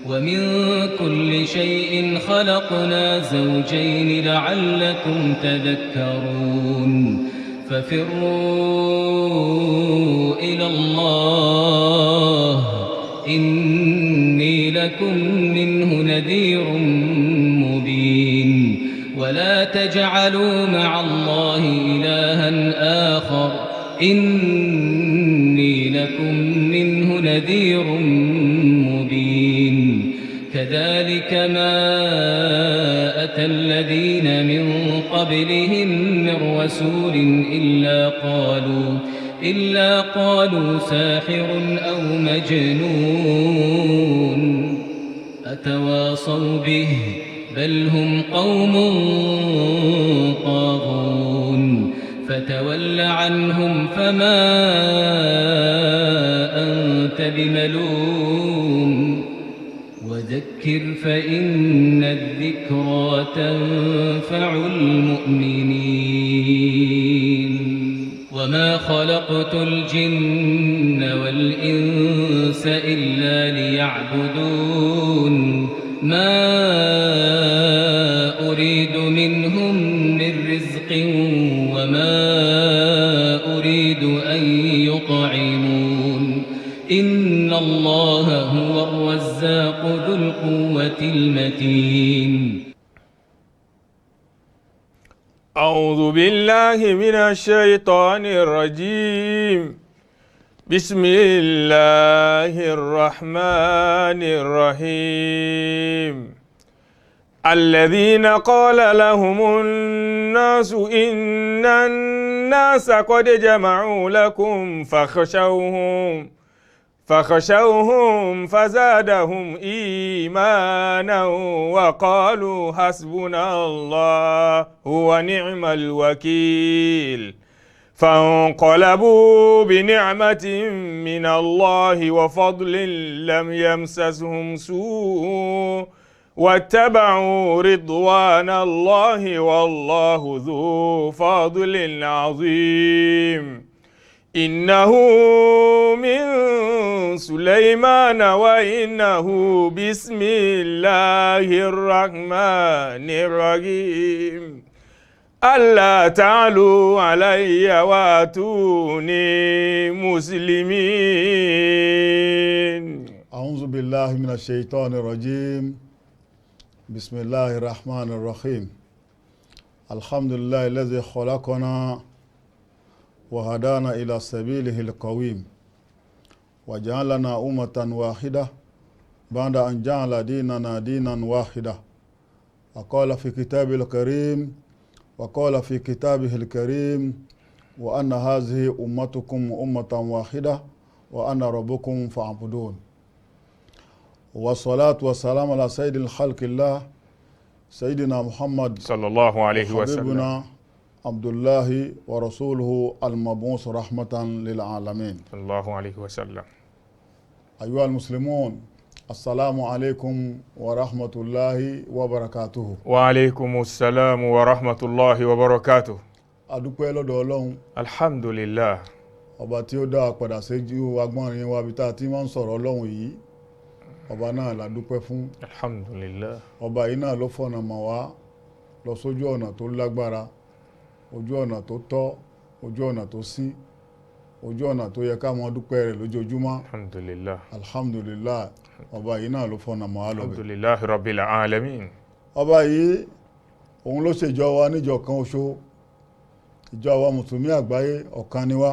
ومن كل شيء خلقنا زوجين لعلكم تذكرون. ففروا إلى الله، إني لكم منه نذير مبين. ولا تجعلوا مع الله إلها آخر، إني لكم منه نذير مبين. كذلك ما أتى الذين من قبلهم من رسول إلا قالوا ساحر أو مجنون. أتواصوا به، بل هم قوم طاغون. فتول عنهم فما أنت بملوم. وذكر فإن الذكرى تنفع المؤمنين. وما خلقت الجن والإنس إلا ليعبدون. ما أريد منهم من رزق وما أريد أن يطعمون. إن الله هو الرزاق ذو القوة المتين. أعوذ بالله من الشيطان الرجيم. بسم الله الرحمن الرحيم. الذين قال لهم الناس إن الناس قد جمعوا لكم فخشوهم فزادهم إيمانا وقالوا حسبنا الله ونعم الوكيل. فانقلبوا بنعمة من الله وفضل لم يمسسهم سوء واتبعوا رضوان الله والله ذو فضل عظيم. إنه من سليمان وإنه بسم الله الرحمن الرحيم. ألا تعلوا علي وأتوني مسلمين. أعوذ بالله من الشيطان الرجيم. بسم الله الرحمن الرحيم. الحمد لله الذي خلقنا وهدانا إلى سبيله القويم، وجعلنا أمة واحدة بعد أن جعل ديننا دينا واحدة. وقال في كتابه الكريم وأن هذه أمتكم أمة واحدة وأنا ربكم فاعبدون. والصلاة والسلام على سيد الخلق الله سيدنا محمد صلى الله عليه وسلم، حبيبنا عبد الله ورسوله المبعوث رحمة للعالمين صلى الله عليه وسلم. أيها المسلمون، السلام عليكم ورحمة الله وبركاته. وعليكم السلام ورحمة الله وبركاته. A dúpẹ́ lọ́dọ̀ Ọlọ́run. Alhamdulillah. Ọba tí ó dá wa padà séjú agbọ́nrin wa bí tá a ti máa ń sọ̀rọ̀ Ọlọ́run yìí, ọba náà la dúpẹ́ fún. Alhamdulillah. Ọba yìí náà ló fọ̀nà mọ̀ wá lọ sójú ọ̀nà tó lágbára, ojú ọ̀nà tó tọ́, ojú ọ̀nà tó sí, ojú ọ̀nà tó yẹ ká máa dúpẹ́ rẹ̀ lójoojúmọ́. Alhamdulillah. Alhamdulillah. Ọba yìí náà ló fọ̀nà mọ̀ wá lọ bẹ̀. Alhamdulillah rabbil alamin. Ọba yìí òun ló ṣèjọ wa níjọ kan oṣù, ìjọ àwa mùsùlùmí àgbáyé ọ̀kan ni wá,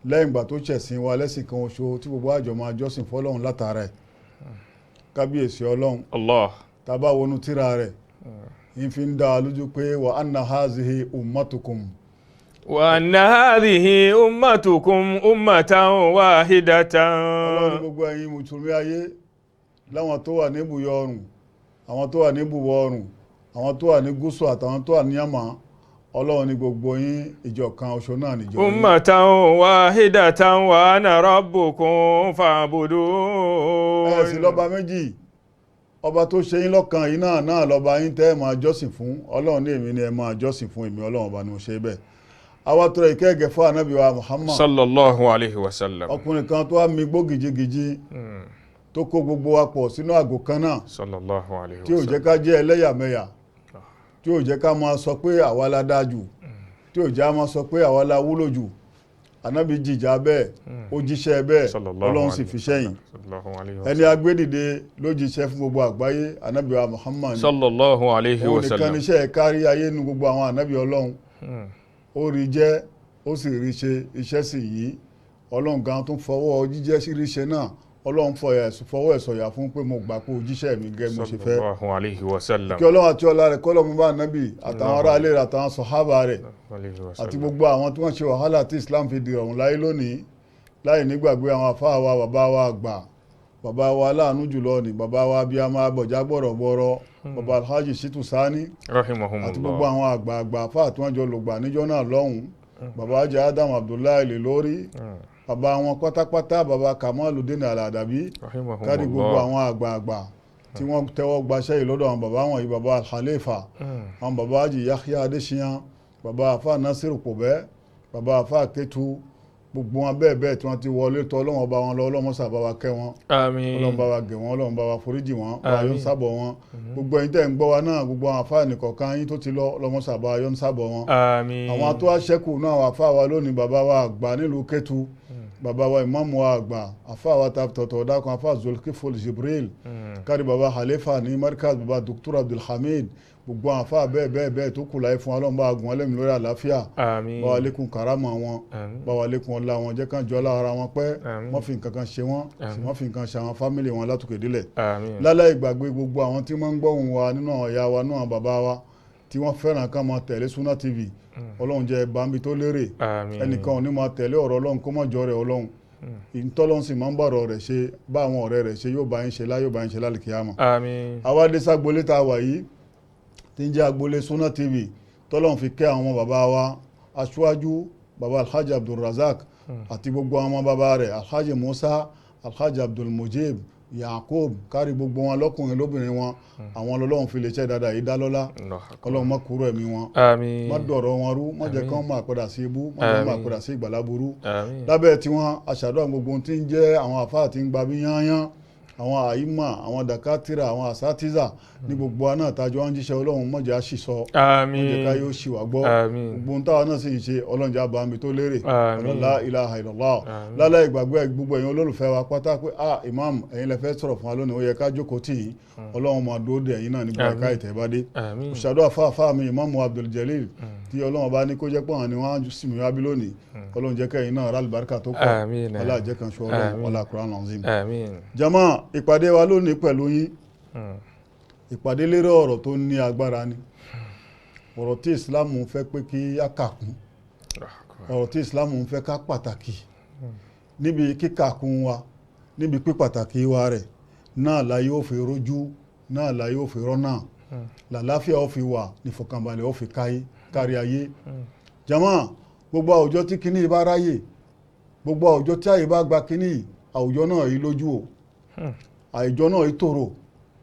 lẹ́yìn ìgbà tó ṣẹ̀sìn wa lẹ́sìn kan oṣù tí gbogbo àjọ máa jọ́sìn fọ́lọ́run látara ẹ̀. Kábíyèsí Ọlọ́run. Allah. Tá a bá wọnú tírà rẹ̀ ń fi ń dá a lójú pé wa anna hazihi ummatukum. Wa anna hadhihi ummatukum ummatan wahidatan. Ọlọ́run ní gbogbo ẹ̀yin mùsùlùmí ayé, láwọn tó wà ní ibùyọ ọrùn, àwọn tó wà ní ibùwọ̀ ọrùn, àwọn tó wà ní gúúsù àtàwọn tó wà ní àmà, Ọlọ́run ní gbogbo yín ìjọ kan oṣù náà níjọ yín. Ummatan wahidatan wa ana rabbukum fa'budun. Ẹ sì lọ́ba méjì, ọba tó ṣe yín lọ́kan yìí náà lọ́ba yín tẹ́ ẹ máa jọ́sìn fún. Ọlọ́run ní èmi ni ẹ máa jọ́sìn fún, èmi Ọlọ́run ọba ni mo ṣe bẹ́ẹ̀. Àwa tọrọ ìkẹ́ ìgẹ̀ fún ànábì wa Muhammad sallallahu alayhi wa sallam. Ọkùnrin kan tó wá mi gbó gìjigìji, Tó kó gbogbo wa pọ̀ sínú àgò kan náà, Sallallahu alayhi tí ò wa jẹ́ sallam. ká jẹ́ ẹlẹ́yàmẹ̀yà, tí ò jẹ́ ká máa sọ pé àwa la dáa jù, tí ò jẹ́ á máa sọ pé àwa la wúlò jù. Ànábì jìjà bẹ́ẹ̀, ó jíṣẹ́ bẹ́ẹ̀, Sallallahu Ọlọ́run sì alayhi fi wa sẹ́yìn. Sallallahu alayhi wa Ẹni sallam. agbédìde ló jíṣẹ́ fún gbogbo àgbáyé, ànábì wa Muhammad ni. Sallallahu alayhi Òun wa nìkan sallam. níṣẹ́ kárí ayé nu gbogbo àwọn ànábì Ọlọ́run. Ó rí jẹ́, ó sì rí ṣe, iṣẹ́ sì yí. Ọlọ́run gan tún fọwọ́ jíjẹ́ sí rí ṣe náà, Ọlọ́run fọwọ́ ẹ̀ sọ̀yà fún pé mo gbà pé òjíṣẹ́ mi gẹ́ mo ṣe fẹ́. Sallallahu alayhi wa sallam. Kí Ọlọ́run àti ọlá rẹ̀ kọ́lọ́mù bá ànábì àtàwọn ará ilé rẹ̀ àtàwọn sọ̀hábà rẹ̀ Alayhi wa àti sallam. gbogbo àwọn tí wọ́n ṣe wàhálà tí Islam fi di ọ̀run láyé lónìí, láì nígbàgbé àwọn àfáà wa, bàbá wa àgbà, bàbá wa aláàánú jùlọ ni, bàbá wa abiyamọ abọ̀já gbọ̀rọ̀gbọ̀rọ̀, bàbá Alhaji Shitu Sani Rahimahumullah. àti gbogbo àwọn àgbààgbà àfáà tí wọ́n jọ lògbà níjọ́ náà lọ́hùn, bàbá Ajá Adam Abdullahi lè lórí, bàbá wọn pátápátá, bàbá Kamaludin Aladabi, kárí gbogbo Rahimahumullah. àwọn àgbààgbà tí wọ́n tẹ́wọ́ gbaṣẹ́ yìí lọ́dọ̀ àwọn bàbá wọn yìí, bàbá Al-Khalifa, àwọn bàbá Haji Yahya Adéṣíyàn, bàbá àfáà Nasiru Kòbẹ́, bàbá àfáà Kétu, gbogbo wọn bẹ́ẹ̀ bẹ́ẹ̀ tí wọ́n ti wọlé tọ́. Ọlọ́run ọba wọn lọ, Ọlọ́run sábà wa kẹ́ wọn. Àmín. Ọlọ́run bá wa gẹ̀ wọ́n, Ọlọ́run bá wa foríjì wọn, bá wa yọ́nú Àmín. sábọ̀ wọn. Gbogbo ẹ̀yin tẹ́ ń gbọ́ wa náà, gbogbo àwọn àfáà nìkọ̀ọ̀kan yín tó ti lọ, Ọlọ́run sábà wa yọ́nú sábọ̀ wọn. Àmín. Àwọn tó wá ṣẹ́kù náà, àwọn àfáà wa lónìí, bàbá wa àgbà nílùú Kétu, bàbá wa ìmáàmù wa àgbà, àfáà wa ta tọ̀tọ̀ dákan, àfáà Zulkiful Jibril, kárí bàbá Khalifa ní Markaz, bàbá Dr. Abdulhamid, gbogbo àwọn àfáà bẹ́ẹ̀ bẹ́ẹ̀ bẹ́ẹ̀ tó kù láyé fún wa, Ọlọ́run bá wa gùn wọ́n lẹ́mìí lórí àlàáfíà. Àmín. Bá wa lékún karama wọn. Àmín. Bá wa lékún ọlá wọn, jẹ́ kán jọ lára wọn pẹ́. Àmín. Wọ́n fi nǹkan kan ṣe wọ́n sì, wọ́n fi nǹkan ṣe àwọn family wọn látòkè délẹ̀. Àmín. Láláì gbàgbé gbogbo àwọn tí wọ́n ń gbọ́hùn wa nínú àwọn ìyá wa, nínú àwọn bàbá wa tí wọ́n fẹ́ràn ká máa tẹ̀lé Sunna TV, Ọlọ́run jẹ́ bambi tó lérè. Àmín. Ẹnìkan ò ní máa tẹ̀lé ọ̀rọ̀ Ọlọ́run kó má jọ rẹ̀. Ọlọ́run ìtọ́lọ́run sì máa ń bọ̀rọ̀ rẹ̀ ṣe, bá àwọn ọ̀rẹ́ rẹ̀ ṣe, yóò bá yín ṣe láyé, yóò bá yín ṣe lálùkìyámà. Àmín. Àwa dé ságbolé tá a wà yìí tí ń jẹ́ agbolé Sunna TV, tọ́lọ́run fi kẹ́ àwọn bàbá wa aṣáájú, bàbá Alhaji Abdulrazak àti gbogbo àwọn bàbá rẹ̀, Alhaji Musa, Alhaji Abdulmujib, Yakub, kárí gbogbo wọn lọ́kùnrin lóbìnrin wọn, àwọn Ọlọ́run fi lè ṣe dáadáa yìí dá lọ́lá. Ọlọ́run má kúrò ẹ̀mí wọn. Àmín. Má dọ̀rọ̀ wọn rú, má jẹ́ kán máa padà sí ibú, má jẹ́ kán máa padà sí ìgbàlá burú. Àmín. Lábẹ́ tí wọ́n aṣàdúrà, gbogbo ohun tí ń jẹ́ àwọn àfáà tí ń gba bí yányán, àwọn àyímà, àwọn dàkátìrà, àwọn àsátìzà ní gbogbo wa náà tájọ́ wọn jíṣẹ́ Ọlọ́run, má jẹ́ á ṣì sọ, Àmín. má jẹ́ ká yóò ṣì wá gbọ́. Àmín. Gbogbo ohun táwa náà sì ń ṣe, Ọlọ́run jẹ́ àbámi tó lérè. Àmín. La ilaha illallah. Àmín. Lálẹ́ ìgbàgbé gbogbo ẹ̀yin olólùfẹ́ wa pátá pé, ah, imam, ẹ̀yin lẹ fẹ́ sọ̀rọ̀ fún wa lónìí, ó yẹ ká jókòó tì yín. Ọlọ́run máa dúró de ẹ̀yin náà nígbà Àmín. ká ìtẹ̀ bá dé. Àmín. Ṣàdúrà fáfáà mi, Imam Abdul Jalil, tí Ọlọ́run bá ní kó jẹ́ pé àwọn ni wọ́n á sì mí wá bí lónìí. Ọlọ́run jẹ́ kẹ́yìn náà rálùbáríkà tó pọ̀. Àmín. Ọlá jẹ́ kan ṣo Ọlọ́run. Àmín. Ọlá Quran Azim. Àmín. Jama, ìpàdé wa lónìí pẹ̀lú yín, ìpàdé lérò ọ̀rọ̀ tó ní agbára ni, ọ̀rọ̀ tí Islam ń fẹ́ pé kí á kàkún, ọ̀rọ̀ tí Islam ń fẹ́ ká pàtàkì. Níbi kíkàkún wa, níbi pípàtàkì wa rẹ̀ náà la yóò fi rójú, náà la yóò fi rọ́nà, làláfíà ó fi wà, nífọ̀kànbalẹ̀ ó fi kárí ayé. Jama, gbogbo àwùjọ tí kíní bá ráyè, gbogbo àwùjọ tí àyè bá gba kíní, àwùjọ náà yìí lójú o, àwùjọ náà yìí tòrò,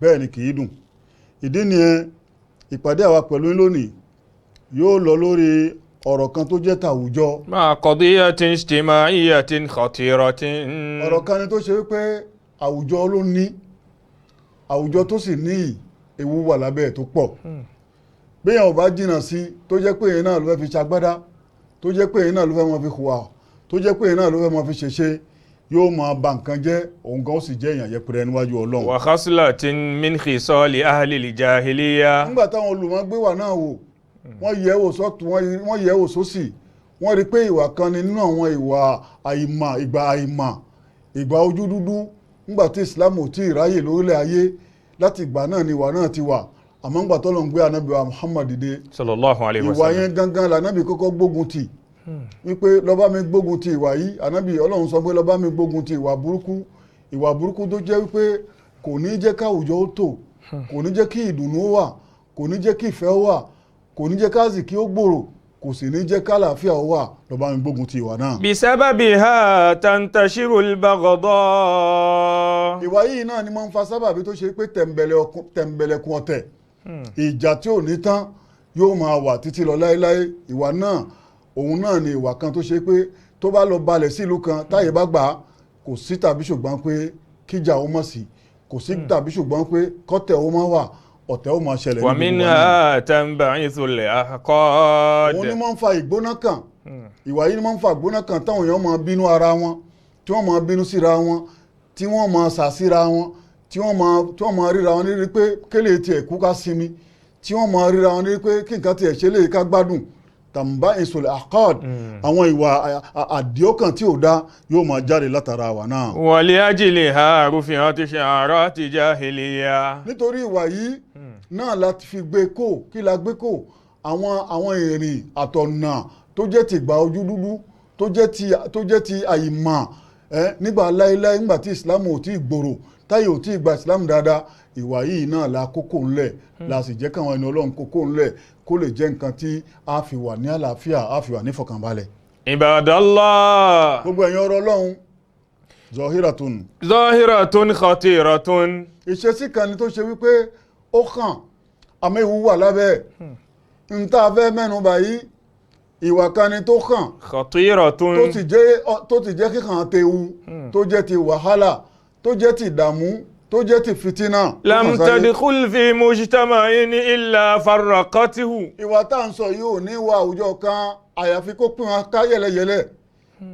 bẹ́ẹ̀ ni kì í dùn. Ìdí nìyẹn, ìpàdé àwa pẹ̀lú yín lónìí yóò lọ lórí ọ̀rọ̀ kan tó jẹ́ tàwùjọ. مع قضية اجتماعية خطيرة. Ọ̀rọ̀ kan ni tó ṣe wípé àwùjọ ló ní, àwùjọ tó sì ní yìí, ewu wà lábẹ́ ẹ̀ tó pọ̀. Béèyàn ò bá jìnnà sí, tó jẹ́ pé èyí náà ló fẹ́ fi ṣagbádá, tó jẹ́ pé èyí náà ló fẹ́ máa fi hùwà, tó jẹ́ pé èyí náà ló fẹ́ máa fi ṣèṣe, yóò máa ba nǹkan jẹ́, òun gan ó sì jẹ́ èèyàn yẹpẹrẹ níwájú Ọlọ́run. وخصلة من خصال أهل الجاهلية. Nígbà táwọn olùmọ̀ gbé wà náà wò, wọ́n yẹ̀ wò sọ́tún, wọ́n yẹ̀ wò sósì, wọ́n rí pé ìwà kan ni nínú àwọn ìwà àìmọ̀, ìgbà àìmọ̀, ìgbà ojú dúdú, nígbà tí Islam ò tí ì ráyè lórílẹ̀ ayé. Láti ìgbà náà ni ìwà náà ti wà, àmọ́ nígbà tó lọ ń gbé Ànábì wa Muhammad dìde, صلى الله عليه ìwà وسلم. yẹn gangan lànàbì kọ́kọ́ gbógun tì, wípé lọ bá mi gbógun ti ìwà yìí. Ànábì, Ọlọ́run sọ pé lọ bá mi gbógun ti ìwà burúkú, ìwà burúkú tó jẹ́ wípé kò ní jẹ́ káwùjọ ó tò, kò ní jẹ́ kí ìdùnnú ó wà, kò ní jẹ́ kí ìfẹ́ ó wà, kò ní jẹ́ káàsìkí ó gbòòrò, kò sì ní jẹ́ kálàáfíà ó wà. Lọ bá mi gbógun ti ìwà náà. بسببها تنتشر البغضاء. Ìwà yìí náà ni máa ń fa sábàbí tó ṣe pé tẹ̀m̀bẹ̀lẹ̀kun ọ̀tẹ̀, ìjà tí ò ní tán yóò máa wà títí lọ láéláé. Ìwà náà, òun náà ni ìwà kan tó ṣe pé tó bá lọ balẹ̀ sílùú kan, táyé bá gbà á, kò sí tàbí ṣùgbọ́n pé Kíjà ó mọ̀ sí, kò sí tàbí ṣùgbọ́n pé kọ́tẹ̀ ó máa wà, ọ̀tẹ̀ ó máa ṣẹlẹ̀ ní gbogbo wa náà. ومنها تنبعث الأحقاد. Òun ni máa ń fa ìgbóná kan. Ìwà yìí ni máa ń fa ìgbóná kan táwọn èèyàn máa bínú ara wọn, tí wọ́n máa bínú síra wọn, tí wọ́n máa sà síra wọn, tí wọ́n máa ríra wọn nírí pé kélé tiẹ̀ kú ká sinmi, tí wọ́n máa ríra wọn nírí pé kí nǹkan tiẹ̀ ṣe lè ká gbádùn. Tàǹbá ìsòlẹ̀ àkọ́d, àwọn ìwà àdìọ́kàn tí ò dá yóò máa jáde látara wà náà. ولأجلها رفعت شعارات جاهلية. Nítorí ìwà yìí náà la ti fi gbé kó. Kí la gbé kó? Àwọn ìrìn àtọ̀nà tó jẹ́ ti ìgbà ojú dúdú, tó jẹ́ ti àìmọ̀ ẹ́ nígbà láéláé, nígbà tí Islam ò tí ì gbòòrò, táyé ò tí ì gba Islam dáadáa, ìwà yìí náà la kókó ńlẹ̀, la sì jẹ́ káwọn ẹni Ọlọ́run kókó ńlẹ̀ kó lè jẹ́ nǹkan tí a fi wà ní àlàáfíà, a fi wà ní ìfọ̀kànbalẹ̀. عباد الله. Gbogbo ẹ̀yin ọ̀rọ̀ Ọlọ́run, ظاهرة ظاهرة خطيرة. Ìṣesí kan ni tó ṣe wípé ó kàn, àmọ́ ewu wà lábẹ́ ẹ̀ n tá a fẹ́ mẹ́nu bà yìí. Ìwà kan ni tó kàn خطيرة tó ti jẹ́ kíkàn tewu, tó jẹ́ ti wàhálà, tó jẹ́ ti ìdààmú, tó jẹ́ ti fìtínà tó لم kàn sáyé. تدخل في مجتمع إلا فرقته. Ìwà tá à ń sọ yìí ò ní wà àwùjọ kan àyàfi kó pín wọn ká yẹlẹyẹlẹ.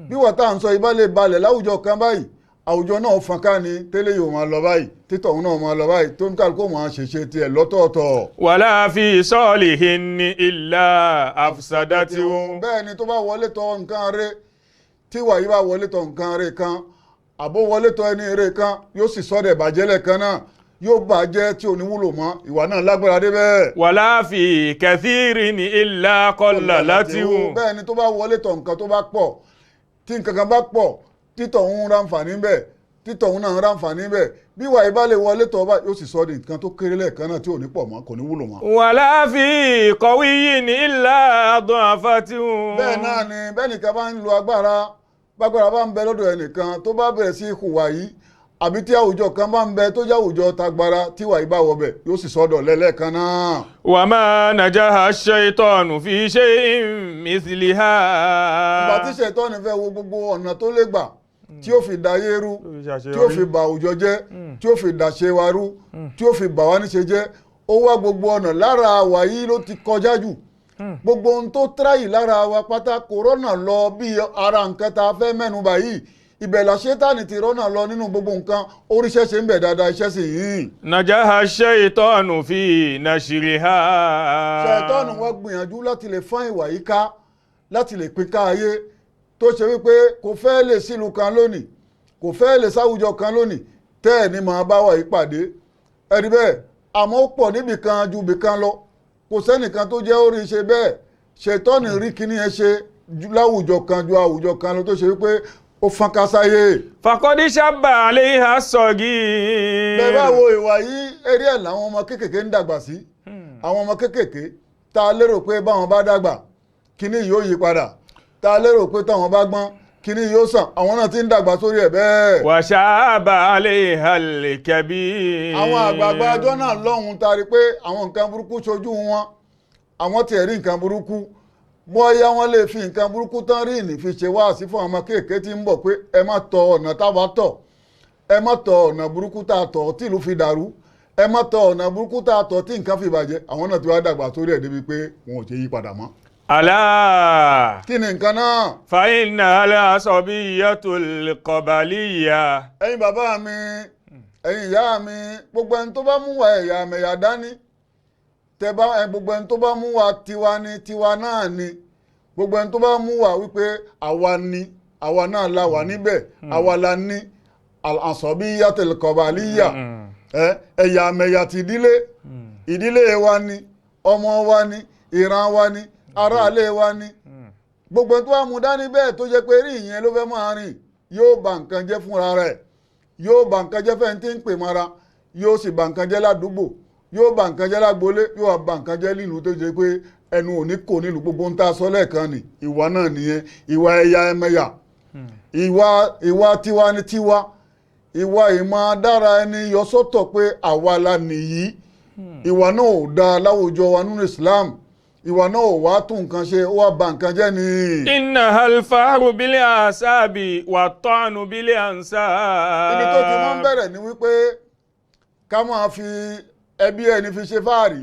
Bí ìwà tá à ń sọ yìí bá lè balẹ̀ láwùjọ kan báyìí, àwùjọ náà fọn ká ni. Tẹ́lẹ̀ yóò máa lọ báyìí, títọ̀ òun náà máa lọ báyìí, tó ń kálukú máa ṣèṣe tiẹ̀ lọ́tọ̀ọ̀tọ̀. ولا في صالح إلا أفسدته. Bẹ́ẹ̀ ni, tó bá wọlé tọ̀ nǹkan rẹ̀, tí ìwà yìí bá wọlé tọ̀ nǹkan rẹ̀ kan, àbó wọlé tọ̀ ẹni rẹ̀ kan, yóò sì sọ́dẹ̀ bàjẹ́ lẹ́ẹ̀kan náà, yóò bàjẹ́ tí ò ní wúlò mọ́. Ìwà náà lágbára dé bẹ́ẹ̀. ولا في كثير إلا قللته. Bẹ́ẹ̀ ni, tó bá wọlé tọ̀ nǹkan tó bá pọ̀, tí nǹkan kan bá pọ̀, títọ̀ ń ráǹfààní bẹ́ẹ̀, títọ̀ ń náà ń ráǹfààní bẹ́ẹ̀, bí ìwà yìí bá lè wọlé tọ̀ bá, yóò sì sọ di nǹkan tó kéré lẹ́ẹ̀kan náà tí ò ní pọ̀ mọ́, kò ní wúlò mọ́. ولا في قوي إلا ضعفته. Bẹ́ẹ̀ náà ni, bẹ́ẹ̀ nìkan bá ń lo agbára, bágbára bá ń bẹ lọ́dọ̀ ẹnìkan, tó bá bẹ̀rẹ̀ sí hùwà yìí, àbí tí àwùjọ kan bá ń bẹ tó jẹ́ àwùjọ tagbára, tí ìwà yìí bá wọbẹ̀, yóò sì sọ́dọ̀ lẹ́lẹ́kan náà. وما نجح الشيطان في شيء مثلها. Ìgbà tí ṣètọ́ni fẹ́ wo gbogbo ọ̀nà tó lè gbà tí ó fi dayé rú, tí ó fi bà àwùjọ jẹ́, tí ó fi dàṣe wa rú, tí ó fi bà wá níṣe jẹ́, ó wá gbogbo ọ̀nà. Lára àwa yìí ló ti kọjá jù. Gbogbo ohun tó tíráyì lára wa pátá, kò rọ́nà lọ bí ara nǹkan tá a fẹ́ mẹ́nu bà yìí. Ibẹ̀ la ṣétánì ti rọ́nà lọ nínú gbogbo nǹkan. Oríṣẹ́ ṣe ń bẹ̀ dáadáa, iṣẹ́ sì yìn. نجح الشيطان في نشرها. Ṣẹ̀tọ́nù wọ́n gbìyànjú láti lè fọ́n ìwà yìí ká, láti lè pín ká ayé, tó ṣe wípé kò fẹ́ lè sílùú kan lónìí, kò fẹ́ lè sáwùjọ kan lónìí tẹ́ ẹ̀ ní máa bá wà yìí pàdé ẹ̀rí bẹ́ẹ̀. Àmọ́ ó pọ̀ níbì kan ju ibì kan lọ. Kò sẹ́nìkan tó jẹ́ orí ṣe bẹ́ẹ̀. Ṣètọ́nù rí kíní ẹ ṣe láwùjọ kan ju àwùjọ kan lọ, tó ṣe wípé ó fọ́n ká sáyé. فقد شب عليها الصغير. Bẹ́ẹ̀ bá wo ìwà yìí, eré ẹ̀ làwọn ọmọ kéékèèké ń dàgbà sí. Àwọn ọmọ kéékèèké tá a lérò pé báwọn bá dàgbà, kíní yóò yí padà, tá a lérò pé táwọn bá gbọ́n, kíní yóò sàn, àwọn náà ti ń dàgbà sórí ẹ̀ bẹ́ẹ̀. وشاب عليها الكبير. Àwọn àgbààgbà ọjọ́ náà lọ́hùn ta rí pé àwọn nǹkan burúkú ṣojú wọn, àwọn tiẹ̀ rí nǹkan burúkú, bóyá wọ́n lè fi nǹkan burúkú tán rí ìní fi ṣe wáàsí fún àwọn ọmọ kéèké tí ń bọ̀ pé ẹ má tọ ọ̀nà táwa tọ̀, ẹ má tọ ọ̀nà burúkú tá a tọ̀ tí ìlú fi dàrú, ẹ má tọ ọ̀nà burúkú tá a tọ̀ tí nǹkan fi bàjẹ́. Àwọn náà ti wá dàgbà sórí ẹ̀ débi pé wọn ò ṣe yí padà mọ́. ألا. Kí ni nǹkan náà? فإنها العصبية القبلية. Ẹ̀yin bàbá mi, ẹ̀yin ìyá mi, gbogbo ẹni tó bá mú wa ẹ̀yà mẹ̀yà dání, tẹ bá ẹ, gbogbo ẹni tó bá mú wa tiwa ni, tiwa náà ni, gbogbo ẹni tó bá mú wa wípé àwa ni, àwa náà la wà níbẹ̀, àwa la ní العصبية القبلية, ẹ̀yà mẹ̀yà ti ìdílé, ìdílé wa ni, ọmọ wa ni, ìran wa ni, aráalé wa ni, gbogbo ẹni tó bá mú dání bẹ́ẹ̀, tó jẹ́ pé rí ìyẹn ló fẹ́ máa rìn, yóò bà nǹkan jẹ́ fúnra rẹ̀, yóò bà nǹkan jẹ́ fẹ́ni tí ń pè mọ́ra, yóò sì bà nǹkan jẹ́ ládùúgbò, yóò bà nǹkan jẹ́ lágboolé, yóò wá bà nǹkan jẹ́ nílùú, tó jẹ́ pé ẹnu òní kò nílùú. Gbogbo ń tá a sọ lẹ́ẹ̀kan ni, ìwà náà nìyẹn, ìwà ẹ̀yà ẹ̀mẹ̀yà, ìwà tiwa ni tiwa, ìwà ìmọ̀ dára ẹni yọ sọ́tọ̀ pé àwa la nìyí, ìwà náà ò dáa láwùjọ wa nínú Islam. Ìwà náà ò wá tún nǹkan ṣe, ó wá ba nǹkan jẹ́ ni. إنها الفخر بالأحساب والطعن بالأنساب. Ibi tó ti máa ń bẹ̀rẹ̀ ni wípé ká máa fi ẹbí ẹni fi ṣe fáàrí,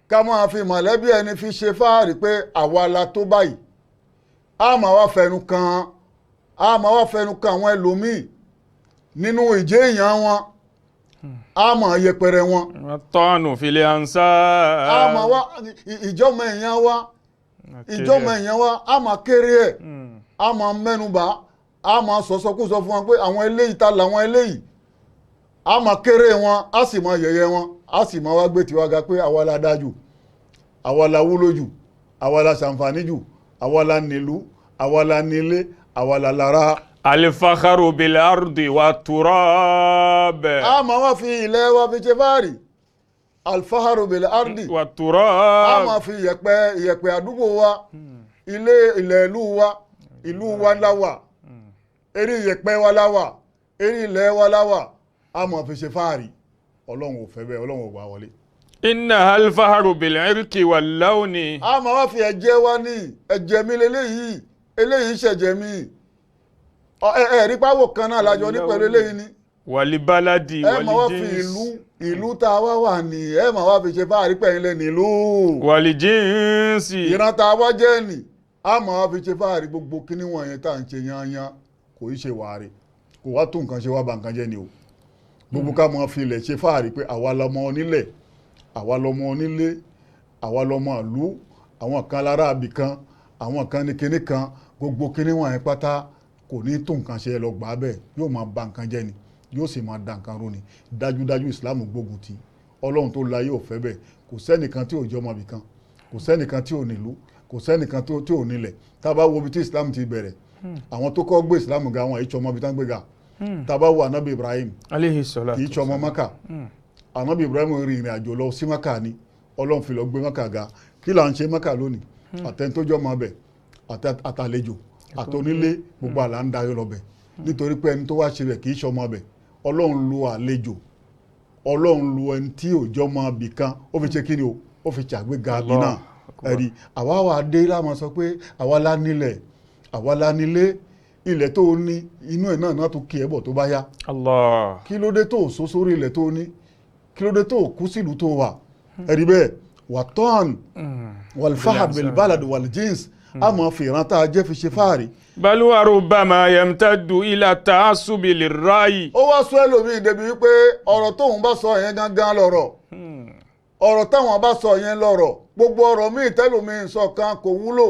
ká máa fi mọ̀lẹ́bí ẹni fi ṣe fáàrí pé àwa la tó báyìí. A máa wá fẹnu kan àwọn ẹlòmíì nínú ìjẹ́ èèyàn wọn, a máa yẹpẹrẹ wọn. والطعن في الأنساب. A máa wá ìjọ́mọ èèyàn wa, ìjọ́mọ èèyàn wa, a máa kéré ẹ̀, a máa mẹ́nubà, a máa sọ̀sọ́kúsọ fún wọn pé àwọn eléyìí ta làwọn eléyìí. A máa kéré wọn, a sì máa yẹ̀yẹ́ wọn, a sì máa wá gbé tiwa ga pé àwa la dájú, àwa la wúlò jù, àwa la ṣàǹfààní jù, àwa la nílùú, àwa la nílé, àwa la lára. الفخر بالأرض والتراب. A máa wá fi ilẹ̀ wa fi ṣe fáàrí, الفخر بالأرض. A والتراب. máa fi ìyẹ̀pẹ̀ àdúgbò wa, ilé ilẹ̀ ìlú wa, ìlú wa la wà, eré ìyẹ̀pẹ̀ wa la wà, eré ilẹ̀ wa la wà, a máa fi ṣe fáàrí. Ọlọ́run ò fẹ́ bẹ́ẹ̀, Ọlọ́run ò gbà wọlé. إنها الفخر بالعرق واللون. A máa wá fi ẹ̀jẹ̀ wa ní, ẹ̀jẹ̀ mi leléyìí, eléyìí ṣẹ̀jẹ̀ mi. Ẹ rí páwọ̀ kan náà lájọ ní pẹ̀lú eléyìí ni. والبلد. Ẹ máa wá fi والجنس. ìlú tá a wá wà ní, ẹ máa wá fi ṣe fáàrí pẹ̀yìn lẹ́ nílùú. والجنس. Ìran tá a wá jẹ́ nì, a máa fi ṣe fáàrí. Gbogbo kíní wọ̀nyẹn tá à ń ṣe yányán kò í ṣe wàárí, kò wá tó nǹkan ṣe, wá ba nǹkan jẹ́ ni o. Gbogbo ká máa fi ilẹ̀ ṣe fáàrí pé àwa lọmọ onílẹ̀, àwa lọmọ onílé, àwa lọmọ ìlú, àwọn kan lára àbì kan, àwọn kan ní kinní kan, gbogbo kíní wọ̀nyẹn pátá kò ní tó nǹkan ṣe. Ẹ lọ gbà á bẹ́ẹ̀, yóò máa ba nǹkan jẹ́ ni, yóò sì máa da nǹkan rú ni. Dájúdájú, Ìsìláàmù gbógun ti. Ọlọ́run tó láyé ò fẹ́ bẹ́ẹ̀. Kò sẹ́nìkan tí ò jẹ́ ọmọ ibì kan, kò sẹ́nìkan tí ò nílùú, kò sẹ́nìkan tí ò nílẹ̀. Tá a bá wo ibi tí Islam ti bẹ̀rẹ̀, àwọn tó kọ́ gbé Islam ga, àwọn àìtsọ́ ọmọ ibi tá ń gbé ga. Tá a bá wo Anabi Ibrahim, عليه الصلاة. kì í ṣọmọ Maka. Anabi Ibrahim rin ìrìn àjò lọ sí Maka ni, Ọlọ́run fi lọ gbé Maka ga. Kí là ń ṣe Maka lónìí? Àtẹnitójọ́ ọmọ bẹ̀, àtàlejò, àtonílé, gbogbo àlà ń dayọ̀ lọ bẹ̀, nítorí pé ẹni tó wá ṣe bẹ̀ kì í ṣọmọ bẹ̀. Ọlọ́run lu àlejò, Ọlọ́run lu ẹni tí ò jọmọ bì kan, ó fi ṣe kí ni o? Ó fi ṣàgbéga bí náà. Allah Akbar. Ẹ̀rí àwa wà dé láwọn sọ pé àwa la nílẹ̀, àwa la nílé. Ilẹ̀ tó o ní, inú ẹ̀ náà náà tó kí ẹ bọ̀ tó bá yá. Allah. Kí ló dé tó o sọ sórí ilẹ̀ tó o ní? Kí ló dé tó o kú sílùú tó o wà? Ẹ̀rí bẹ́ẹ̀ والطعن والفخر بالبلد والجنس, a máa fi ìran tá a jẹ́ fi ṣe fáàrí. بل وربما يمتد إلى التعصب للرأي. Ó wá sọ ẹlòmíì débi wípé ọ̀rọ̀ tóun bá sọ yẹn gangan lọ̀rọ̀, ọ̀rọ̀ táwọn bá sọ yẹn lọ̀rọ̀, gbogbo ọ̀rọ̀ míì tẹ́lòmíì sọ kan kò wúlò.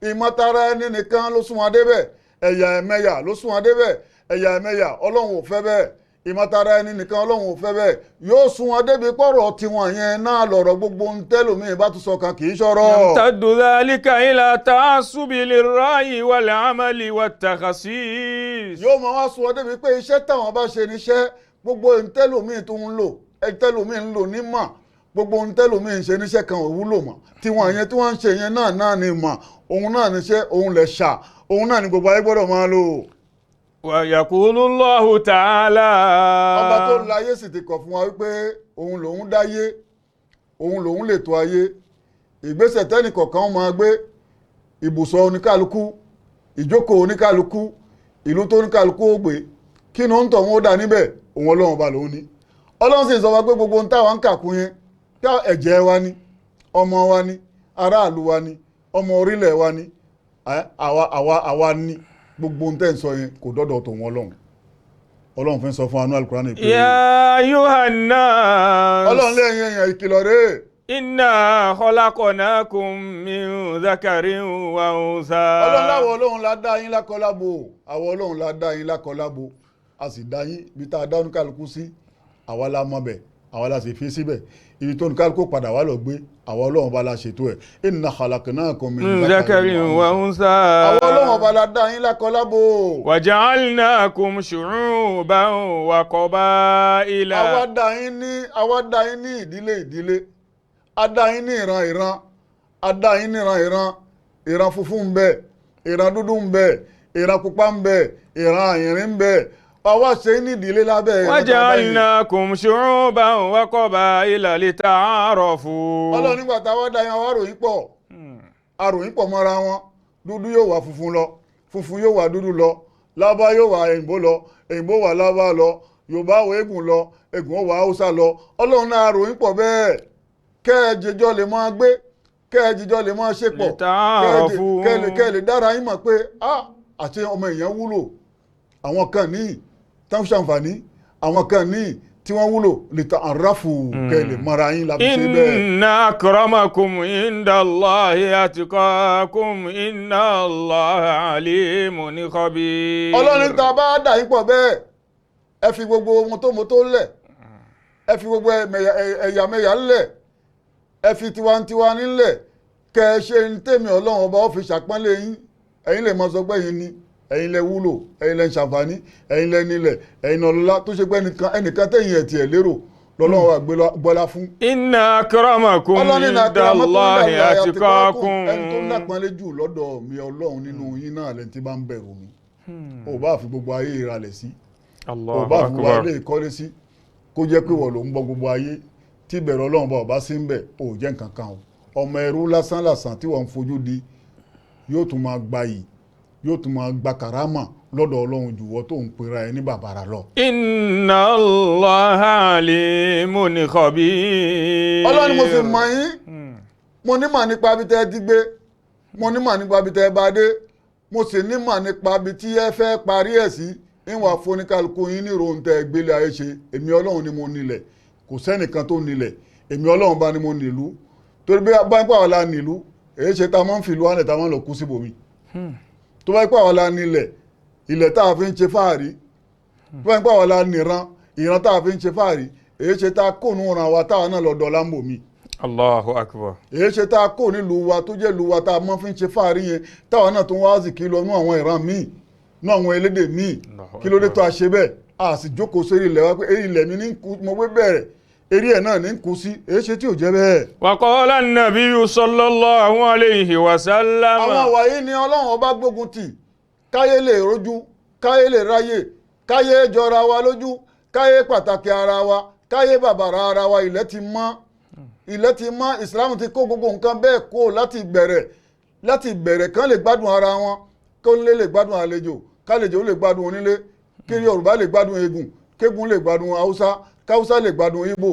Ìmọ̀tara ẹni nìkan ló sún wọn débẹ̀, ẹ̀yà ẹ̀mẹ̀yà ló sún wọn débẹ̀, ẹ̀yà ẹ̀mẹ̀yà, Ọlọ́run ò fẹ́ bẹ́ẹ̀. Ìmọ̀tara ẹni nìkan, Ọlọ́run ò fẹ́ bẹ́ẹ̀. Yóò sún wọn débi pọ̀rọ̀ tiwọn yẹn náà lọ̀rọ̀, gbogbo ohun tẹ́lòmíì bá tún sọ kan kì í ṣọ̀rọ̀. يمتد ذلك إلى التعصب للرأي والعمل والتخصيص. Yóò máa wá sún wọn débi pé iṣẹ́ táwọn bá ṣe níṣẹ́, gbogbo ohun tẹ́lòmíì tó ń lò, tẹ́lòmíì ń lò ní mọ̀, gbogbo ohun tẹ́lòmíì ń ṣe níṣẹ́ kan ò wúlò mọ́. Tiwọn yẹn tí wọ́n ń ṣe yẹn náà náà ni mọ̀, òun náà níṣẹ́, òun lẹ̀ ṣà, òun náà ni gbogbo ayé gbọ́dọ̀ máa lò. ويقول الله تعالى. Ọba tó láyé sì ti kọ̀ fún wa wípé òun lòun dáyé, òun lòun lè tó ayé. Ìgbésẹ̀ tẹ́nìkọ̀ọ̀kan máa gbé, ibùsọ̀ oníkálukú, ìjókòó oníkálukú, ìlú tó oníkálukú ó gbé, kí ni ó ń tọ̀ wọ́n ó dà níbẹ̀, òun Ọlọ́run ọba lòun ní. Ọlọ́run sì sọ wa pé gbogbo ohun táwa ń kàkún yẹn tá, ẹ̀jẹ̀ wa ni, ọmọ wa ni, aráàlú wa ni, ọmọ orílẹ̀ wa ni, àwa ni. Gbogbo ohun tẹ́ ń sọ yẹn kò dọ́dọ̀ tòun Ọlọ́run. Ọlọ́run fi ń sọ fún anú Alukurani pé يا أيها الناس. Ọlọ́run lẹ́yìn èèyàn, ìkìlọ̀ rèé. إنا خلقناكم من ذكر وأنثى. Ọlọ́run láwọ Ọlọ́run la dá yín lákọlábo, àwọn Ọlọ́run la dá yín lákọlábo, a sì dá yín bí tá a dá oníkálukú sí, àwa la mọ̀ bẹ̀, àwa la sì fi síbẹ̀. Ibi tó oníkálukú padà wà lọ gbé, àwa Ọlọ́run bá la ṣètò ẹ̀. إنا خلقناكم من ذكر وأنثى. Àwọn Ọlọ́run ọba la dá yín lákọlábo. وجعلناكم شعوبا وقبائل. Àwa dá yín ní ìdílé ìdílé, a dá yín ní ìran ìran, a dá yín ní ìran ìran. Ìran funfun ń bẹ, ìran dúdú ń bẹ, ìran pupa ń bẹ, ìran àyìnrín ń bẹ. Àwa ṣe ní ìdílé lábẹ́ ìran tá a dá yín. وجعلناكم شعوبا وقبائل لتعارفوا. Ọlọ́run nígbà táwa dá yín, àwa ròyìn pọ̀, àròyìn pọ̀ mọ́ra wọn. Dúdú yóò wá funfun lọ, funfun yóò wá dúdú lọ, lábá yóò wá òyìnbó lọ, òyìnbó wá lábá lọ, Yorùbá wá eégún lọ, eégún ó wá Haúsá lọ. Ọlọ́run náà àròyìn pọ̀ bẹ́ẹ̀, kẹ́ ẹ jẹjọ́ lè máa gbé, kẹ́ ẹ jẹjọ́ lè máa ṣe pọ̀, لتعارفوا. kẹ́ ẹ lè dára yín mọ̀ pé ah, àti ọmọ èèyàn wúlò. Àwọn kan ní tán ṣàǹfààní, àwọn kan ní tí wọ́n wúlò. Lè ta àráfù, kẹ́ ẹ lè mọ́ra yín la fi ṣe bẹ́ẹ̀. إن أكرمكم عند الله أتقاكم إن الله عليم خبير. Ọlọ́run tá a bá dà yín pọ̀ bẹ́ẹ̀, ẹ fi gbogbo ohun tó mo tó lẹ̀, ẹ fi gbogbo ẹ̀yàmẹ̀yà ńlẹ̀, ẹ fi tiwantiwa nílẹ̀, kẹ́ ẹ ṣe ń tèmi Ọlọ́run ọba ó fi ṣàpọ́nlé yín. Ẹ̀yin lè mọ sọ pé ẹ̀yin ni, ẹ̀yin lẹ wúlò, ẹ̀yin lẹ ń ṣàǹfààní, ẹ̀yin lẹ nílẹ̀, ẹ̀yin ọlọ́lá, tó ṣe pé ẹnìkan tẹ̀yìn ẹ̀ tiẹ̀ lérò lọ́lọ́run wà gbọ́lá fún. إن أكرمكم Ọlọ́run ní عند akramakum الله inda Allahi أتقاكم. ẹni tó lápọ́nlé jù lọ́dọ̀ mi Ọlọ́run nínú yín náà lẹ́ni tí bá ń bẹ̀rù mi. Ò bá fi gbogbo ayé ìralẹ̀ sí, ò الله bá fi gbogbo أكبر. ayé ìkọ́lé sí, kó jẹ́ pé wọ́n ló ń gbọ́ gbogbo ayé, tí ìbẹ̀rù Ọlọ́run bá ọba sí ń bẹ̀, ò jẹ́ nǹkan kan o. Ọmọ ẹrú lásán làsàn tí wọ́n ń fojú di yóò tún máa gba yìí, yóò tún máa gba kàrámà lọ́dọ̀ Ọlọ́run jù wọ́ tó ń pera ẹ ní bàbàrà lọ. إن الله عليم خبير. Ọlọ́run ni mo sì mọ̀ yín, mo nímọ̀ nípa ibi tẹ́ ẹ ti gbé, mo nímọ̀ nípa ibi tẹ́ ẹ bá dé, mo sì nímọ̀ nípa ibi tí ẹ fẹ́ parí ẹ̀ sí. Ìwọ̀n àfoníkálukú yín ní ìròhùn tẹ́ ẹ gbélé ayé ṣe. Èmi Ọlọ́run ni mo nílẹ̀, kò sẹ́nìkan tó nílẹ̀. Èmi Ọlọ́run bá ni mo nílùú, torí bí bá ń pàwọ́ la nílùú, èyí ṣe tá a máa ń fìlú wálẹ̀ tá a máa ń lọ kú síbòmí. Tó bá ń pàwọ́ la nílẹ̀, ilẹ̀ tá a fi ń ṣe fáàrí, tó bá ń pàwọ́ la níran, ìran tá a fi ń ṣe fáàrí, èyí ṣe tá a kóònù ran wa táwa náà lọ dọ̀la ń bòmí. الله أكبر. Èyí ṣe tá a kó nílùú wa tó jẹ́ ìlú wa tá a mọ́ fi ń ṣe fáàrí yẹn, táwa náà tó ń wá zìkí lọ nú àwọn ìran míì, nú àwọn elédè míì? Kí ló dé tó a ṣe bẹ́ẹ̀? A sì jókòó sórí ilẹ̀ wa pé eré ilẹ̀ mi ní kú, mo gbé bẹ̀rẹ̀, eré ẹ̀ náà ní kú sí. Èyí ṣe tí ò jẹ́ bẹ́ẹ̀. وقال النبي صلى الله عليه وسلم. Àwọn àwàyí ni Ọlọ́run ọba gbógun tì, káyé lè rojú, káyé lè ráyè, káyé jọra wa lójú, káyé pàtàkì ara wa, káyé bàbàrà ara wa. Ilẹ̀ ti mọ́, ilẹ̀ ti mọ́. Ìsìláàmù ti kó gbogbo nǹkan bẹ́ẹ̀ kó láti ìbẹ̀rẹ̀, láti ìbẹ̀rẹ̀ kán lè gbádùn ara wọn, kó lè lè gbádùn àlejò, kálejò lè gbádùn onílé, kí Yorùbá lè gbádùn eégún, kégun lè gbádùn Haúsá, káúsá lè gbádùn Ìgbò,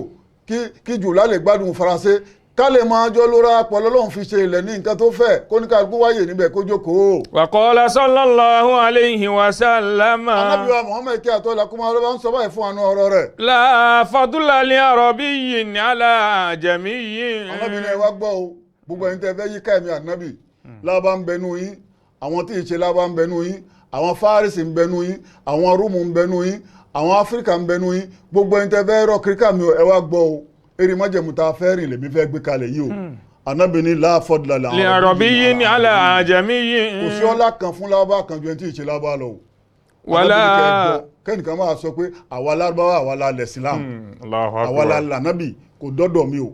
kí Jùlá lè gbádùn Faransé, ká lè máa jọ lóra pọ̀. Lọ́lọ́run fi ṣe ilẹ̀ ní nǹkan tó fẹ́, kó ní kálukú wáyè níbẹ̀ kó jókòó. وقال صلى الله عليه وسلم. Ànábì wa Muhammad, kí àtọ́ làkúmọ́ ọlọ́ba, ń sọ báyìí fún àánú ọ̀rọ̀ rẹ̀. لا فضل لعربي على أعجمي. Ànábì ní, ẹ wá gbọ́ o, gbogbo ẹ̀yin tẹ́ fẹ́ yíká ẹ̀mí ànábì, lábá ń bẹnu yín, àwọn tí ì ṣe lábá ń bẹnu yín, àwọn Fárísì ń bẹnu yín, àwọn Rúùmù ń bẹnu yín, àwọn Áfíríkà ń bẹnu yín, gbogbo ẹ̀yin tẹ́ fẹ́ rọ kíríkà mi o, ẹ wá gbọ́ o. Eré májẹ̀mú tá a fẹ́ rìn lèmi fẹ́ gbé kalẹ̀ yìí o. Ànábì ní لا فضل لعربي على أعجمي. Kò sí ọlá kan fún lábá kan ju ẹni tí ì ṣe lábá lọ o. ولا Ànábì ní kẹ́ ẹ gbọ́, kẹ́nìkan máa sọ pé àwa lárúbáwá, àwa la lẹ̀ sílámù, الله àwa la أكبر. lànábì, kò dọ́dọ̀ mi o,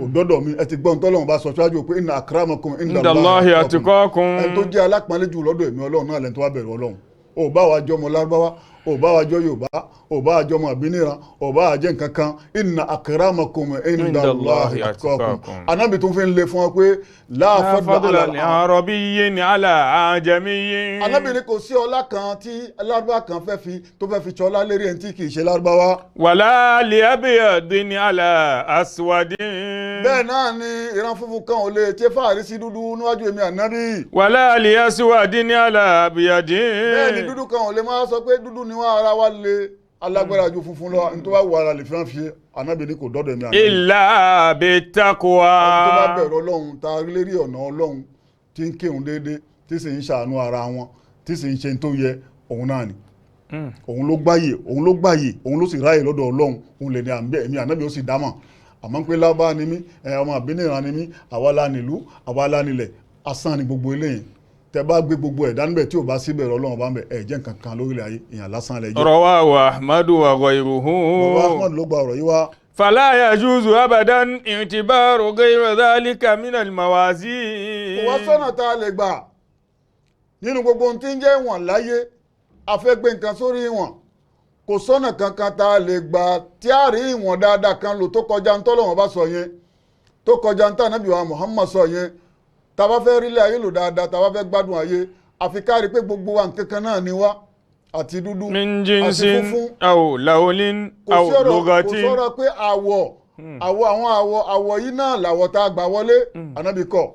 kò dọ́dọ̀ mi. Ẹ ti gbọ́n tọ́lọ́run bá sọ ṣáájú pé إن أكرمكم عند الله أتقاكم. ẹni tó jẹ́ alápọ̀nlé jù lọ́dọ̀ èmi Ọlọ́run náà lẹ́ni tó wá bẹ̀rù Ọlọ́run. Ò bá wa jọmọ lárúbáwá, ò bá wa jọ Yorùbá, ò bá wa jọmọ àbíníran, ò bá wa jẹ́ nǹkan kan, إن أكرمكم عند الله أتقاكم. Anábì tún fi ń le fún ọ pé لا لا فضل فضل على لعربي على أعجمي. Anábì ní kò sí ọlá kan tí lárúbá kan fẹ́ fi tó fẹ́ fi ṣọlá lérí ẹni tí kì í ṣe lárúbáwá. ولا لأبيض على أسود. Bẹ́ẹ̀ náà ni ìran funfun kan ò lè ṣe fáàrí sí dúdú níwájú èmi ànábì. ولا لأسود على أبيض. Bẹ́ẹ̀ ni dúdú kan ò lè máa sọ pé dúdú ni wọ́n, ara wa lè alágbára ju funfun lọ, nítorí wàá wọ ara lè fi hàn fi. Ànábì ní kò dọ́dọ̀ èmi ànábì. إلا بالتقوى. Ẹni tó bá bẹ̀rù Ọlọ́run, ta lérí ọ̀nà Ọlọ́run, tí ń kírun déédéé, tí sì ń ṣàánú ara wọn, tí sì ń ṣe tó yẹ, òun náà ni òun ló gbáyè, òun ló gbáyè, òun ló sì ráyè lọ́dọ̀ Ọlọ́run. Òun lè ní èmi ànábì ó sì dámọ̀. Àmọ́ pé lábá ni mí, ọmọ àbíníran ni mí, àwa la nílùú, àwa la nílẹ̀, asán ni gbogbo eléyìí. Tẹ bá gbé gbogbo ẹ̀dá níbẹ̀, tí ò bá síbẹ̀ Ọlọ́run bá ń bẹ̀, ẹ̀ jẹ́ nǹkan kan lórílẹ̀ ayé, èèyàn lásán lẹ jẹ́. رواه أحمد وغيره. Bàbá Ahmad ló gba ọ̀rọ̀ yìí wá. فلا يجوز أبدا اعتبار غير ذلك من الموازين. Kò wá sọ́nà tá a lè gbà nínú gbogbo ohun tí ń jẹ́ ìwọ̀n láyé. A fẹ́ gbé nǹkan sórí ìwọ̀n. Kò sọ́nà kankan tá a lè gbà tí a rí ìwọ̀n dáadáa kan lò tó kọjá ń tọ́lọ́wọ́n bá sọ yẹn, tó kọjá ń tànàbí wa Muhammad sọ yẹn. Tá a bá fẹ́ rílé ayé lò dáadáa, tá a bá fẹ́ gbádùn ayé, àfi ká rí pé gbogbo wa nǹkan kan náà ni wá, àti dúdú Min àti jinsin funfun. aw lawnin Kò aw sí ọ̀rọ̀, kò lugatin. sọ̀rọ̀ pé àwọ̀ àwọn àwọ̀ yìí náà làwọ̀ tá a gbà wọlé, ànábì kọ́.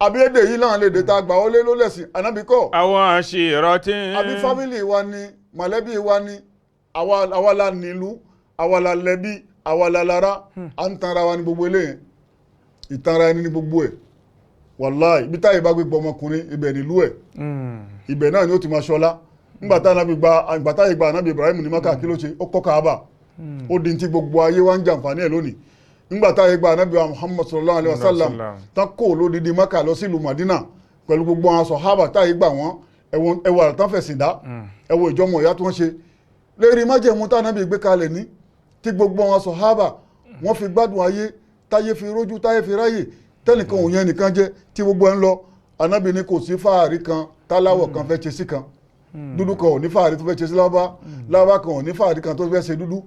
Àbí èdè yìí náà lè dè tá a gbà wọlé ló lẹ̀sìn, ànábì kọ́. Aw ashiratin. Àbí fámìlì wa ni, mọ̀lẹ́bí wa ni, àwa la nílùú, àwa la lẹ́bí, àwa la lára. À ń tanra wa ní gbogbo eléyẹn, ìtanra ẹni ní gbogbo ẹ̀. Wàláì, ibi táyé bá gbé gbọ́ ọmọkùnrin, ibẹ̀ nílùú ẹ̀, ibẹ̀ náà ni ó ti máa ṣọlá. Nígbà tá ànábì gba, ìgbà táyé gba ànábì Ibrahim ní Maka, kí ló ṣe? Ó kọ́ Kaaba, ó di ti gbogbo ayé wa ń jàǹfààní ẹ̀ lónìí. Nígbà táyé gba ànábì wa Muhammad sallallahu alayhi wa sallam, tán kó lódìdí Maka lọ sílùú Madina pẹ̀lú gbogbo àwọn sọ̀hábà táyé gbà wọ́n, ẹwọ àtàn fẹ̀sìn dá, ẹwọ ìjọmọ̀ ìyá tó ń ṣe lérí májẹ̀mú tánábì gbé kalẹ̀ ní tí gbogbo àwọn sọ̀hábà wọ́n fi gbádùn ayé, táyé fi rójú, táyé fi ráyè, tẹ́nìkan òun yẹn nìkan jẹ́ tí gbogbo ẹ̀ ń lọ. Ànábì ní kò sí fáàrí kan táláwọ̀ kan fẹ́ ṣe sí kan, dúdú kan ò ní fáàrí tó fẹ́ ṣe sí lábá, lábá kan ò ní fáàrí kan tó fẹ́ ṣe dúdú,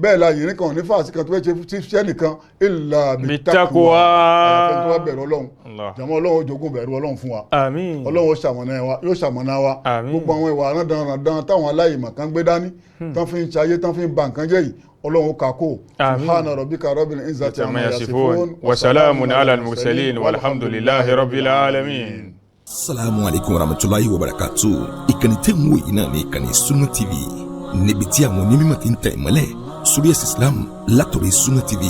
bẹ́ẹ̀ la yìnrín kan ò ní fáàrí kan tó fẹ́ ṣe sí ẹnìkan, illa Bittaqwa. Àyàfẹ́ tó bá bẹ̀rù Ọlọ́run. Allah. Jàmọ́, Ọlọ́run ó jogún bẹ̀rù Ọlọ́run fún wa. Àmín. Ọlọ́run ó ṣamọ̀nà wa, yóò ṣamọ̀nà wa. Àmín. Gbogbo àwọn ìwà rándanrandan táwọn aláìmọ̀ kan gbé dání, tán fi ń ṣayé, tán fi ń ba nǹkan jẹ́ yìí, Ọlọ́run ó kà kó. Àmín. Subhana rabbika rabbil izzati amma amma yasifun yasifun wa salamun ala al-mursalin walhamdulillahi rabbil alamin. Salamu aleykum warahmatulahi wabarakatu. Ìkànnì tẹ́ ń wò yìí náà ní ìkànnì Sunna TV, níbi tí àwọn onímọ̀ ti ń tẹ̀ ìmọ́lẹ̀ sórí ẹ̀sìn Islam látọ̀rọ̀ Sunna TV,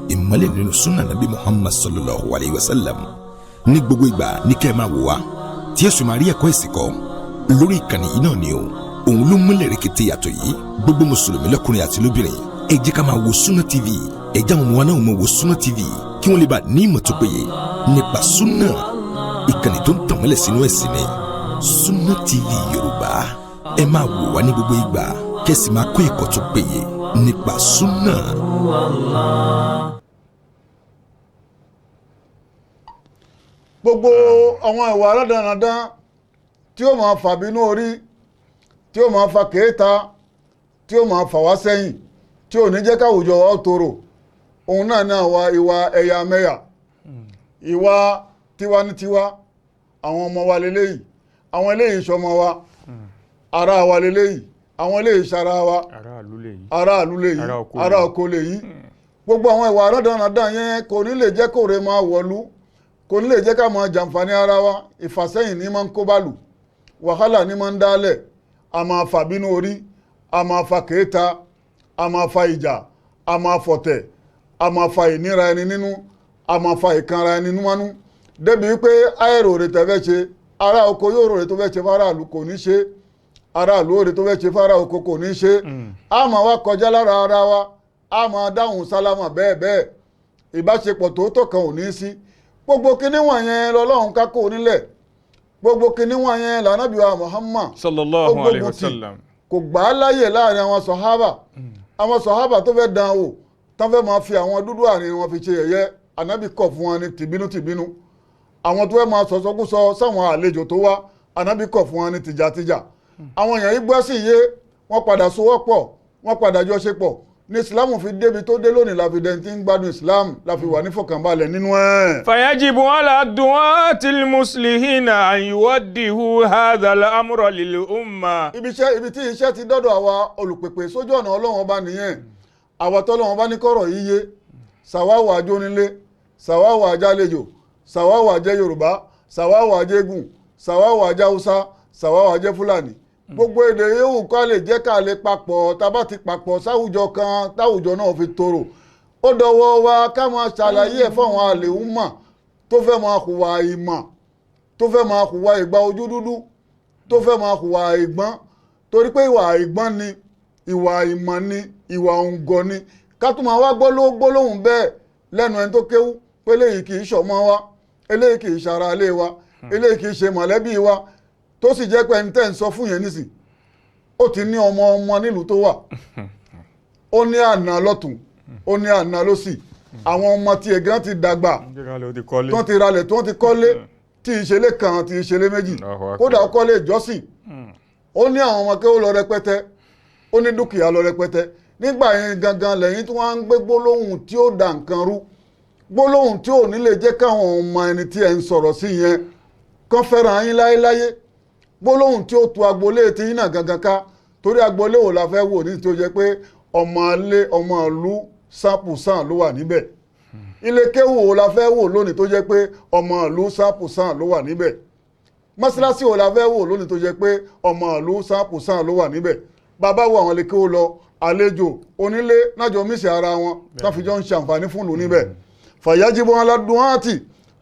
ìmọ́lẹ̀ nínú sunna nabi Muhammad sallallahu alayhi wa sallam. Ní gbogbo ìgbà ní kẹ́ ẹ máa wò wá, tí ẹ sì máa rí ẹ̀kọ́ ẹ̀sìn kọ́ lórí ìkànnì yìí náà ni o. Òun ló múlẹ̀ rẹ̀kẹ̀tẹ̀ yàtọ̀ yìí. Gbogbo mùsùlùmí lọ́kùnrin àti lóbìnrin, ẹ jẹ́ ká máa wo Sunna TV. Ẹ jẹ́ àwọn ọmọ wa náà máa wo Sunna TV, kí wọ́n lè bá ní ìmọ̀ tó péye nípa sunna. Ìkànnì tó ń tàn mọ́lẹ̀ sínú ẹ̀sìn ni Sunna TV Yorùbá. Ẹ máa wò wá ní gbogbo ìgbà, kẹ́sì máa kọ́ ẹ̀kọ́ tó péye nípa sunna. Gbogbo àwọn ìwà aládàáradán tí ó máa fà bínú orí, tí ó máa fa kéèta, tí ó máa fà wá sẹ́yìn, tí ò ní jẹ́ káwùjọ wa ó tòrò, òun náà ní àwa ìwà ẹ̀yàmẹ̀yà, ìwà tiwa ní tiwa. Àwọn ọmọ wa leléyìí, àwọn eléyìí sọmọ wa, ará wa leléyìí, àwọn eléyìí sara wa, Aráàlú lèyí. Aráàlú lèyí, Ará oko ará lèyí. oko lèyí. Gbogbo àwọn ìwà aládàáradán yẹn kò ní lè jẹ́ kóore máa wọ̀lú, kò ní lè jẹ́ ká máa jàǹfààní ara wa. Ìfàsẹ́yìn ní máa ń kó bálù, wàhálà ní máa ń dálẹ̀, a máa fà bínú orí, a máa fa kéèta, a máa fa ìjà, a máa fọ̀tẹ̀, a máa fa ìnira ẹni nínú, a máa fa ìkanra ẹni númánú, débi wípé àìrò rẹ̀ tẹ́ fẹ́ ṣe ará oko yóò rò rẹ̀ tó fẹ́ ṣe fáráàlú kò ní ṣe, aráàlú òde tó fẹ́ ṣe fára oko kò ní ṣe. A máa wá kọjá lára ara wa, a máa dáhùn sálámà bẹ́ẹ̀ bẹ́ẹ̀, ìbáṣepọ̀ tòótọ́ kan ò ní sí. Gbogbo kinní wọ̀nyẹn lọ́lọ́run ká kó nílẹ̀. Gbogbo kinní wọ̀nyẹn lànàbí wa Muhammad Sallallahu ó gbógun alayhi wa tì. sallam. Kò gbà á láyè láàrin àwọn sọ̀hábà. Àwọn sọ̀hábà tó fẹ́ dán wò, tó fẹ́ máa fi àwọn dúdú àárín wọn fi ṣe yẹ̀yẹ́, ànábì kọ̀ fún wọn ní tìbínú tìbínú. Àwọn tó fẹ́ máa sọ̀sọ́kúsọ sáwọn àlejò tó wá, ànábì kọ̀ fún wọn ní tìjàtìjà. Àwọn èèyàn yìí gbọ́ sí iye, wọ́n padà sowọ́pọ̀, wọ́n padà jọ ṣe pọ̀ ní Islam fi débi tó dé lónìí, la fi dẹni tí ń gbádùn Islam, la fi wà ní fọkànbalẹ̀ nínú ẹ̀. فيجب على الدعاة المصلحين أن يوجهوا هذا الأمر للأمة. Ibi iṣẹ́, ibi tí iṣẹ́ ti dọ́dọ̀ àwa olùpèpè sójú ọ̀nà Ọlọ́run Ọba nìyẹn. Àwa tọ́lọ́run Ọba ní kọ̀rọ̀ yíyé, sàwáwò àjónílé, sàwáwò àjálejò, sàwáwò àjẹ́ Yorùbá, sàwáwò àjẹ́gùn, sàwáwò àjẹ́ Haúsá, sàwáwò àjẹ́ Fúlàní, gbogbo èdè yòówù ká lè jẹ́ ká lè papọ̀. Tá a bá ti papọ̀ sáwùjọ kan, táwùjọ náà fi tòrò, ó dọwọ́ wa ká máa ṣàlàyé ẹ̀ fáwọn àlèhùnmà tó fẹ́ máa hùwà ìmọ̀, tó fẹ́ máa hùwà ìgbà ojú dúdú, tó fẹ́ máa hùwà àìgbọ́n, torí pé ìwà àìgbọ́n ni, ìwà ìmọ̀ ni, ìwà òǹgọ̀ ni. Ká tún máa wá gbólóhùn bẹ́ẹ̀ lẹ́nu ẹni tó kéwú pé eléyìí kì í ṣọmọ wa, eléyìí kì í ṣara ilé wa, eléyìí kì í ṣe mọ̀lẹ́bí wa, tó sì jẹ́ pé ẹni tẹ́ ń sọ fún yẹn nísìn, ó ti ní ọmọ ọmọ nílùú tó wà, ó ní àna lọ́tún, ó ní àna lọ́sì, àwọn ọmọ tiẹ̀ gan ti dàgbà, tó ti ralẹ̀, tó ti kọ́lé, tí ìṣẹ̀lẹ̀ kan, tí ìṣẹ̀lẹ̀ méjì. Allahu Akbar. Kódà ó kọ́lé ìjọsìn, ó ní àwọn ọmọ kéwú lọ rẹpẹtẹ. Ó ní dúkìá lọ rẹpẹtẹ. Nígbà yẹn gangan lẹ́yìn tí wọ́n á ń gbé gbólóhùn tí ó dà nǹkan rú, gbólóhùn tí ò ní lè jẹ́ káwọn ọmọ ẹni tí ẹ̀ ń sọ̀rọ̀ sí yẹn kán fẹ́ràn yín láéláyé, gbólóhùn tí ó tu agboolé tí yín náà gangan ká. Torí agboolé wo la fẹ́ wò ní tí ó jẹ́ pé ọmọ ilé, ọmọ ìlú 100% ló wà níbẹ̀? Ilé kéwù wo la fẹ́ wò lónìí tó jẹ́ pé ọmọ ìlú 100% ló wà níbẹ̀? Mọ́sálásí wo la fẹ́ wò lónìí tó jẹ́ pé ọmọ ìlú 100% ló wà níbẹ̀? Bàbá wo àwọn ilé kéwù lọ, àlejò onílé nájọ mísì ara wọn táfijọ́ ń ṣàǹfààní fún ìlú níbẹ̀. Fàyájíbọn aládùn áàtì,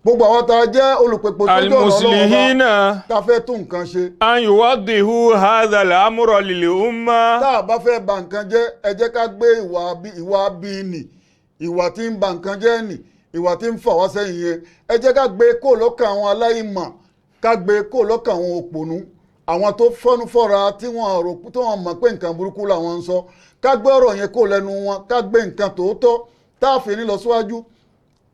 gbogbo àwọn tá a jẹ́ olùpèpè sójú ọ̀nà Ọlọ́run Ọba المصلحين tá a fẹ́ tún nǹkan ṣe, أن يوضحوا هذا الأمر للأمة. Tá a bá fẹ́ ba nǹkan jẹ́, ẹ jẹ́ ká gbé ìwà bí ìwà bí nì, ìwà tí ń ba nǹkan jẹ́ nì, ìwà tí ń fà wá sẹ́yìn yẹn, ẹ jẹ́ ká gbé kó lọ́kàn àwọn aláìmọ̀, ká gbé kó lọ́kàn àwọn òpònú, àwọn tó fọ́nú fọ́ra, tí wọ́n rò, tí wọ́n mọ̀ pé nǹkan burúkú làwọn ń sọ. Ká gbé ọ̀rọ̀ yẹn kó lẹ́nu wọn, ká gbé nǹkan tòótọ́ tá a fi ní lọ síwájú,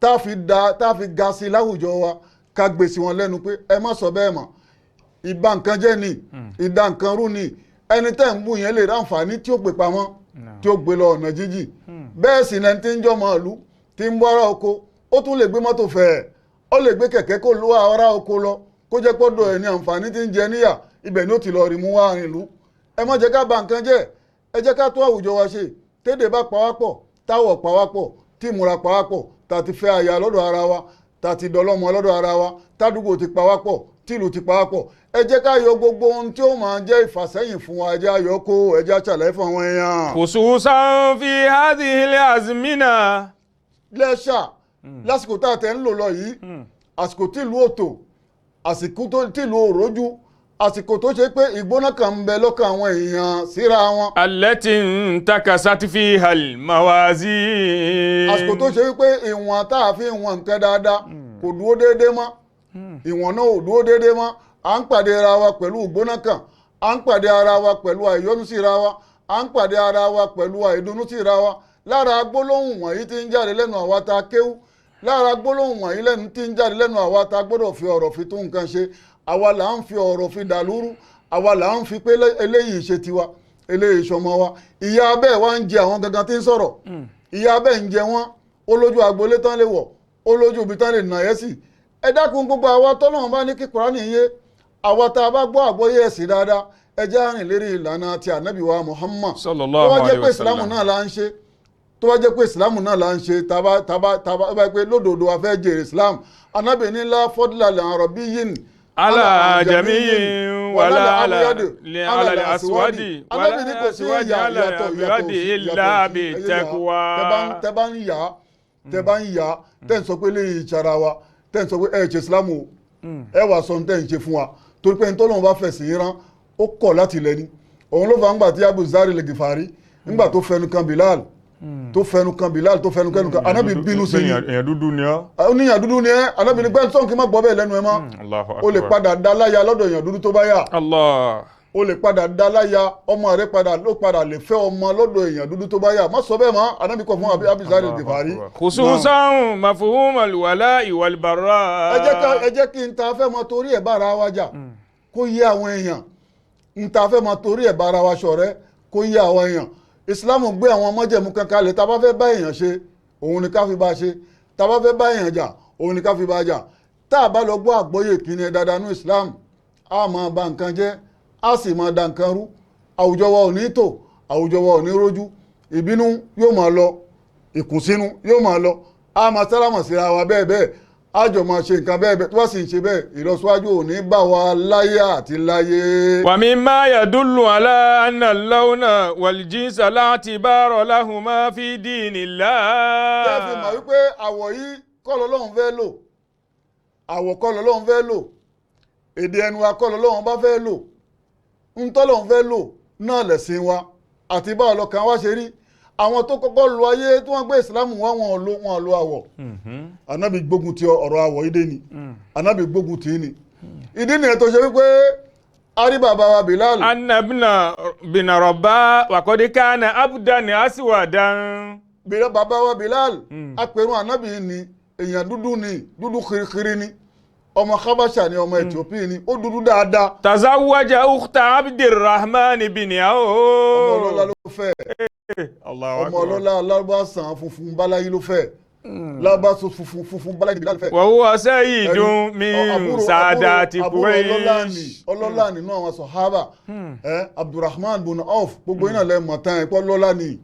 tá a fi da, tá a fi ga sí láwùjọ wa, ká gbé sí wọn lẹ́nu pé ẹ má sọ bẹ́ẹ̀ mọ́, ìba nǹkan jẹ́ ni, ìdá nǹkan rú ni. Ẹni tẹ́ ń bú yẹn lè ráǹfààní tí ó gbé pamọ́, tí ó gbé lọ ọ̀nà jíjìn. Bẹ́ẹ̀ sì lẹni tí ń jọmọ ìlú, tí ń bọ́ ará oko, ó tún lè gbé mọ́tò fẹ̀ẹ́, ó lè gbé kẹ̀kẹ́ kó lọ ará oko lọ, kó jẹ́ pọ́dọ̀ ẹ̀ ní àǹfààní tí ń jẹ níyà, ibẹ̀ ni ó ti lọ rí mú wá rìn ìlú. Ẹ má jẹ́ ká ba nǹkan jẹ́, ẹ jẹ́ ká tó àwùjọ wa ṣe. Tédè bá pawápọ̀, táwọ̀ pawápọ̀, tí ìmúra pawápọ̀, tá ti fẹ́ aya lọ́dọ̀ ara wa, tá ti dọlọ́mọ lọ́dọ̀ ara wa, tádùúgbò ti pawápọ̀, tìlù ti pawápọ̀, ẹ jẹ́ ká yọ gbogbo ohun tí ó máa jẹ́ ìfàsẹ́yìn fún wa, ẹ jẹ́ á yọ kó, ẹ jẹ́ á ṣàlàyé fún àwọn èèyàn. خصوصا في هذه الأزمنة. Lẹ́ṣà lásìkò tá a tẹ̀ ń lò lọ yìí, àsìkò tìlú òtò, àsìkò tìlú òrójú, àsìkò tó ṣe pé ìgbóná kan ń bẹ lọ́kàn àwọn èèyàn síra wọn. التي انتكست فيها الموازين. Àsìkò tó ṣe wípé ìwọ̀n tá a fi wọn nǹkan dáadáa kò dúró déédéé mọ́, ìwọ̀n náà ò dúró déédéé mọ́. À ń pàdé ara wa pẹ̀lú ìgbóná kan, à ń pàdé ara wa pẹ̀lú àìyọ́nú síra wa, à ń pàdé ara wa pẹ̀lú àìdùnnú síra wa. Lára gbólóhùn wọ̀nyí tí ń jáde lẹ́nu àwa tá a kéwú, lára gbólóhùn wọ̀nyí lẹ́nu tí ń jáde lẹ́nu àwa tá a gbọ́dọ̀ fi ọ̀rọ̀ fi tún nǹkan ṣe, àwa là ń fi ọ̀rọ̀ fi dàlúrú, àwa là ń fi pé eléyìí ṣe tiwa, eléyìí ṣọmọ wa. Ìyà abẹ́ wa ń jẹ àwọn gangan tí ń sọ̀rọ̀, ìyà abẹ́ ń jẹ wọ́n. Ó lójú agboolé tán lè wọ̀, ó lójú ibi tán lè nà ẹ́ sí. Ẹ dákun, gbogbo àwa tọ́lọ́run bá ní kí Kùránì yé, àwa tá a bá gbọ́ àgbọ́yé ẹ̀sìn dáadáa, ẹ jẹ́ á rìn lérí ìlànà ti ànábì wa Muhammad. Sallallahu Tó bá jẹ́ alayhi pé wa ìsìlámù sallam. náà là ń ṣe, tó bá jẹ́ pé ìsìlámù náà là ń ṣe, taba bá pé lódodo a fẹ́ jèrè ìsìlámù, ànábì ní لا فضل لعربي على عجمي ولا على الأسود. Ànábì ní kò sí ولا ìyà على ìyàtọ̀ الأبيض إلا بالتقوى. Tẹ bá ń yà, tẹ bá ń yà, tẹ ń sọ pé léyìí ìtsara wa, tẹ ń sọ pé ẹ ṣe ìsìlámù o, ẹ wà sọ ní tẹ ń ṣe fún wa, torí pé ntọ́lọ́run bá fẹ̀sìn yín rán, ó kọ̀ láti lẹ́ni òun ló fà ń gbà tí Abu Zari lè Gifari ńgbà tó fẹnu kan Bilal, tó fẹnu kan Bilal, tó fẹnu kẹnu kan Anabi, bínú sí ni. Èèyàn dúdú ni ọ́. Ó ní èèyàn dúdú ni ẹ. Anabi ní gbẹ́ntọ́n kí n má gbọ́ bẹ́ẹ̀ lẹ́nu ẹ mọ́. Allahu Ó lè akbar. padà dá láya lọ́dọ̀ èèyàn dúdú tó bá yà. Allah. Ó lè padà dá láya, ọmọ rẹ padà ló padà lè fẹ́ ọmọ lọ́dọ̀ èèyàn dúdú tó bá yà. Má sọ bẹ́ẹ̀ mọ́. Anabi kọ̀ fún Abu Zari Gifari. خصوصا مفهوم الولاء والبراء. Ẹ jẹ́ kí n ta fẹ́ mọ torí ẹ̀ bára wa jà kó yé àwọn èèyàn, n ta fẹ́ mọ torí ẹ̀ bára wa ṣọ̀rẹ́ kó yé àwọn èèyàn. Ìsìlámù gbé àwọn májẹ̀mú kan kalẹ̀. Tá a bá fẹ́ bá èèyàn ṣe, òun ni ká fi bá ṣe. Tá a bá fẹ́ bá èèyàn jà, òun ni ká fi bá jà. Tá a bá lọ gbọ́ àgbọ́yé kíni ẹ̀ dáadáa ní Islam, a máa ba nǹkan jẹ́, a sì máa da nǹkan rú. Àwùjọ wa ò ní tò, àwùjọ wa ò ní rójú. Ìbínú yóò máa lọ, ìkùnsínú yóò máa lọ, a máa sálámà síra wa bẹ́ẹ̀ bẹ́ẹ̀, a jọ máa ṣe nǹkan bẹ́ẹ̀ bẹ́ẹ̀. Tó bá sì ń ṣe bẹ́ẹ̀, ìlọsíwájú ò ní bá wa láyé àti láyé. ومما يدل على أن اللون والجنس لا اعتبار لهما في دين الله. Tẹ́ fi mọ̀ wípé àwọ̀ yìí kọ́ lọ́lọ́run fẹ́ lò, àwọ̀ kọ́ lọ́lọ́run fẹ́ lò, èdè ẹnu wa kọ́ lọ́lọ́run bá fẹ́ lò, ń tọ́lọ́run fẹ́ lò náà lẹ̀sìn wa àti báwo lọ́kàn wa ṣe rí. Àwọn tó kọ́kọ́ lo ayé tí wọ́n gbé ìsìlámù wá, wọn ò lo àwọ̀. Ànábì gbógun ti ọ̀rọ̀ àwọ̀ yìí dé ni, Ànábì gbógun tì í ni. Ìdí nìyẹn tó ṣe wípé a rí bàbá wa Bilal. أن ابن بن رباح وقد كان عبدا أسودا. Bìrẹ̀ bàbá wa Bilal, apẹ̀rún Ànábì ni, èèyàn dúdú ni, dúdú kirikiri ni. Ọmọ Habasha ni, ọmọ Ethiopia ni, ó dúdú dáadáa. تزوج أخت عبد الرحمن بن Ọmọ عوف. ọlọ́lá ló fẹ́. الله Ọmọ أكبر. ọlọ́lá alárúbá sàn funfun báláyé ló fẹ́, lábá so funfun funfun báláyé ló fẹ́. وهو سيد من سادات Àbúrò ọlọ́lá ni, قريش. ọlọ́lá nínú àwọn sọ̀hábà ẹ, Abdulrahman bin Auf, gbogbo iná lẹ mọ̀ tán ẹ pọ́ lọ́lá ni,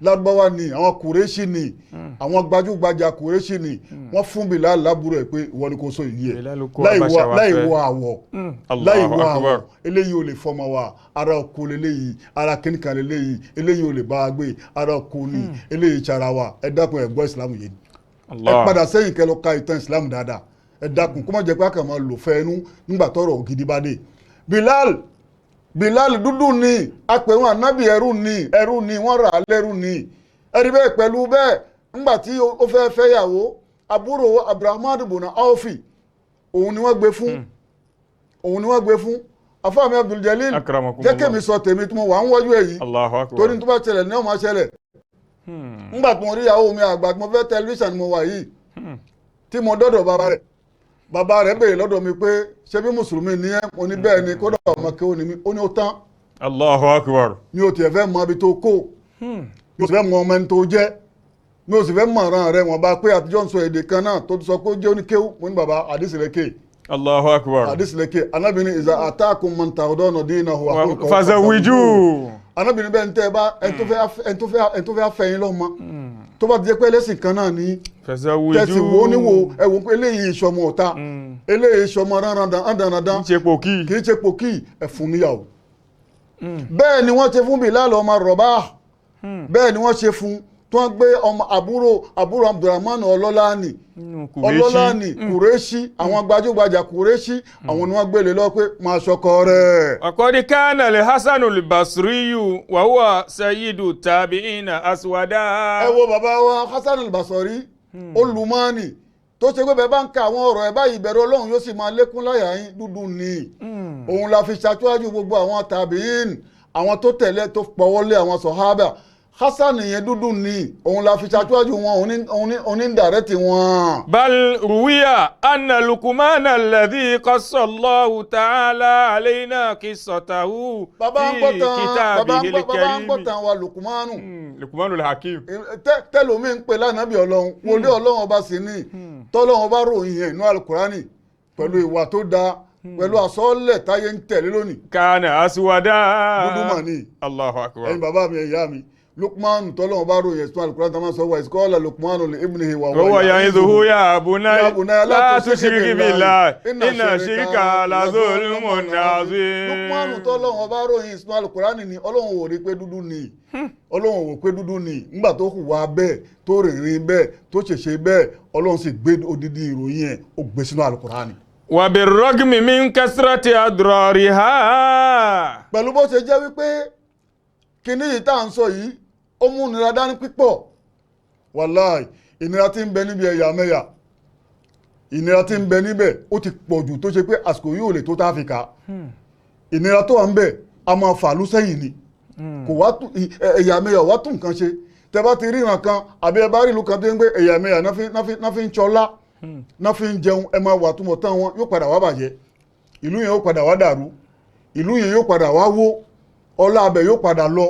lárúbáwá ni, àwọn Kùrẹ́ṣì ni, àwọn gbajúgbajà Kùrẹ́ṣì ni. Wọ́n fún Bilal lábúrò ẹ̀ pé ìwọ ni kò so ìyí ẹ̀. Bilal kó Láì Habasha wọ wá láì fẹ́. wọ àwọ̀, Allahu láì wọ àwọ̀. Akbar. Eléyìí ò lè fọmọ wa, ara oko leléyìí, ara kíníkan leléyìí, eléyìí ò lè bá a gbé, ara oko ni eléyìí, tsara wa. Ẹ dákun, ẹ gbọ́ ìsìlámù yìí ni. Ẹ Allah. padà sẹ́yìn kẹ́ lọ ka ìtàn ìsìlámù dáadáa. Ẹ dákun, kó má jẹ́ pé a kàn máa lò fẹ́ ẹnu nígbà tọ́rọ̀ gidi bá dé. Bilal, Bilal dúdú ni, apẹ̀wọ̀n anábì, ẹrú ni, ẹrú ni, wọ́n rà á lẹ́rú ni. Ẹ̀rí bẹ́ẹ̀ pẹ̀lú bẹ́ẹ̀, ńgbà tí ó fẹ́ fẹ́yàwó, àbúrò Abdulrahman bùnà Aufi, òun ni wọ́n gbé fún, òun ni wọ́n gbé fún. Afáàmì Abdul Jalil, Akramakumullah. jẹ́ kémi sọ tèmi tí mo wà ń wájú ẹ̀ yìí, Allahu akbar. torí tó bá ṣẹlẹ̀ ní ó máa ṣẹlẹ̀. Ńgbà tí mo rí ìyàwó mi àgbà tí mo fẹ́, tẹlifíṣàn ni mo wà yìí tí mo dọ́dọ̀ bàbá rẹ̀. Bàbá rẹ̀ béèrè lọ́dọ̀ mi pé, ṣé bí mùsùlùmí ni ẹ́? Mo ní bẹ́ẹ̀ ni, kódà ọmọ kí ó ní mi. Ó ní ó tán. Allahu akbar. Mi ò tiẹ̀ fẹ́ mọ ibi tó kó, mi ò sì fẹ́ mọ ọmọ ẹni tó jẹ́, mi ò sì fẹ́ mọ ọ̀ràn rẹ̀, wọ́n bá pé àtijọ́ ń sọ èdè kan náà tó ti sọ pé ó jẹ́ oníkéwú. Mo ní bàbá, àdìsílẹ̀kè. Allahu akbar. Àdìsílẹ̀kè, anábìnrin ìzà àtàkùn mọ̀ntàdọ́nà dínà hùwà. Fazawiju. Anábìnrin bẹ́ẹ̀ ń tẹ́ ẹ bá ẹni tó fẹ́ ẹni tó fẹ́ fẹ́ yín lọ́mọ, tó bá ti jẹ́ pé ẹlẹ́sìn kan náà ní Fazawiju. tẹ̀sí wo níwò ẹ wò pé eléyìí ìṣọmọ ọ̀tá, eléyìí ìṣọmọ rándanrandan, Ń ṣe pòkì. kì í ṣe pòkì, ẹ̀fún níyàwó. Bẹ́ẹ̀ ni wọ́n ṣe fún Bilal ọmọ Rabah, bẹ́ẹ̀ ni wọ́n ṣe fún tí wọ́n gbé ọmọ àbúrò Abdulrahman ọlọ́láàní, ọlọ́láàní Kùrẹ́ṣí, àwọn gbajúgbajà Kùrẹ́ṣí, àwọn ni wọ́n gbélé lọ pé máa ṣọkọ rẹ̀. وقد كان الحسن البصري وهو سيد التابعين أسودا. Ẹ wo bàbá wa Hasan al-Basri, olùmọ́ọ́nì tó ṣe pé bẹ́ẹ̀ bá ń ka àwọn ọ̀rọ̀ ẹ̀ báyìí, ìbẹ̀rù Ọlọ́run yóò sì máa lékún láyà yín. Dúdú ni, òun la fi ṣaṣíwájú gbogbo àwọn tàbíìn, àwọn tó tẹ̀lé, tó pọ̀wọ́lé àwọn sọ̀hábà. Hasan yẹn dúdú ni, òun la fi ṣaṣíwájú wọn, òun ní dàrẹ́tì wọn. بل روي أن لقمان الذي قص الله تعالى علينا قصته Bàbá ń في gbọ́ tán, bàbá كتابه ń gbọ́, bàbá ń gbọ́ الكريم. tán wa Lukumanu. لقمان الحكيم. Tẹlomi ń pè lánàbì Ọlọ́run, wòlé Ọlọ́run ọba sì ní tọ́lọ́run ọba ròyìn ẹ̀ ní Alukurani pẹ̀lú ìwà tó dáa, pẹ̀lú àsọ́ọ́lẹ̀ táyé ń tẹ̀lé lónìí. كان أسودا. Dúdú mà ní. الله أكبر. Ẹ̀yin bàbá mi, ẹ̀yà mi, Lukmanu tọ́lọ́run bá ròyìn ẹ̀sùn Alukurani tó máa sọ wà ìsìkọ́lá Lukmanu li ibnihi wà وهو يعظه يا بني يا بني لا لا تشرك تشرك بالله بالله إن الشرك لظلم عظيم. Lukmanu tọ́lọ́run ọba ròyìn ẹ̀sùn Alukurani ni, Ọlọ́run ò rí pé dúdú ni, Ọlọ́run ò pé dúdú ni. Nígbà tó hùwà bẹ́ẹ̀, tó rìnrìn bẹ́ẹ̀, tó ṣèṣe bẹ́ẹ̀, Ọlọ́run sì gbé odidi ìròyìn ẹ̀, ó gbé sínú Alukurani. وبالرغم من كثرة أضرارها. Pẹ̀lú bó ṣe jẹ́ wípé kinní yìí tá à ń sọ yìí, ó mú ìnira dání pípọ̀. Wàláì, ìnira tí ń bẹ níbi ẹ̀yà mẹ́yà, ìnira tí ń bẹ níbẹ̀ ó ti pọ̀ jù, tó ṣe pé àsìkò yìí ò lè tó tá a fi kà á. Ìnira tó wà ń bẹ, a máa fàlú sẹ́yìn ni, kò wá tún ẹ̀yà mẹ́yà wá tún nǹkan ṣe. Tẹ bá ti ríran kan àbí ẹ bá rí ìlú kan tó ń gbé ẹ̀yà mẹ́yà náà fi ń ṣọlá, náà fi ń jẹun, ẹ máa wà túmọ̀ tán wọn yóò padà wá bàjẹ́, ìlú yẹn yóò padà wá dàrú, ìlú yẹn yóò padà wá wó, ọlá abẹ yóò padà lọ,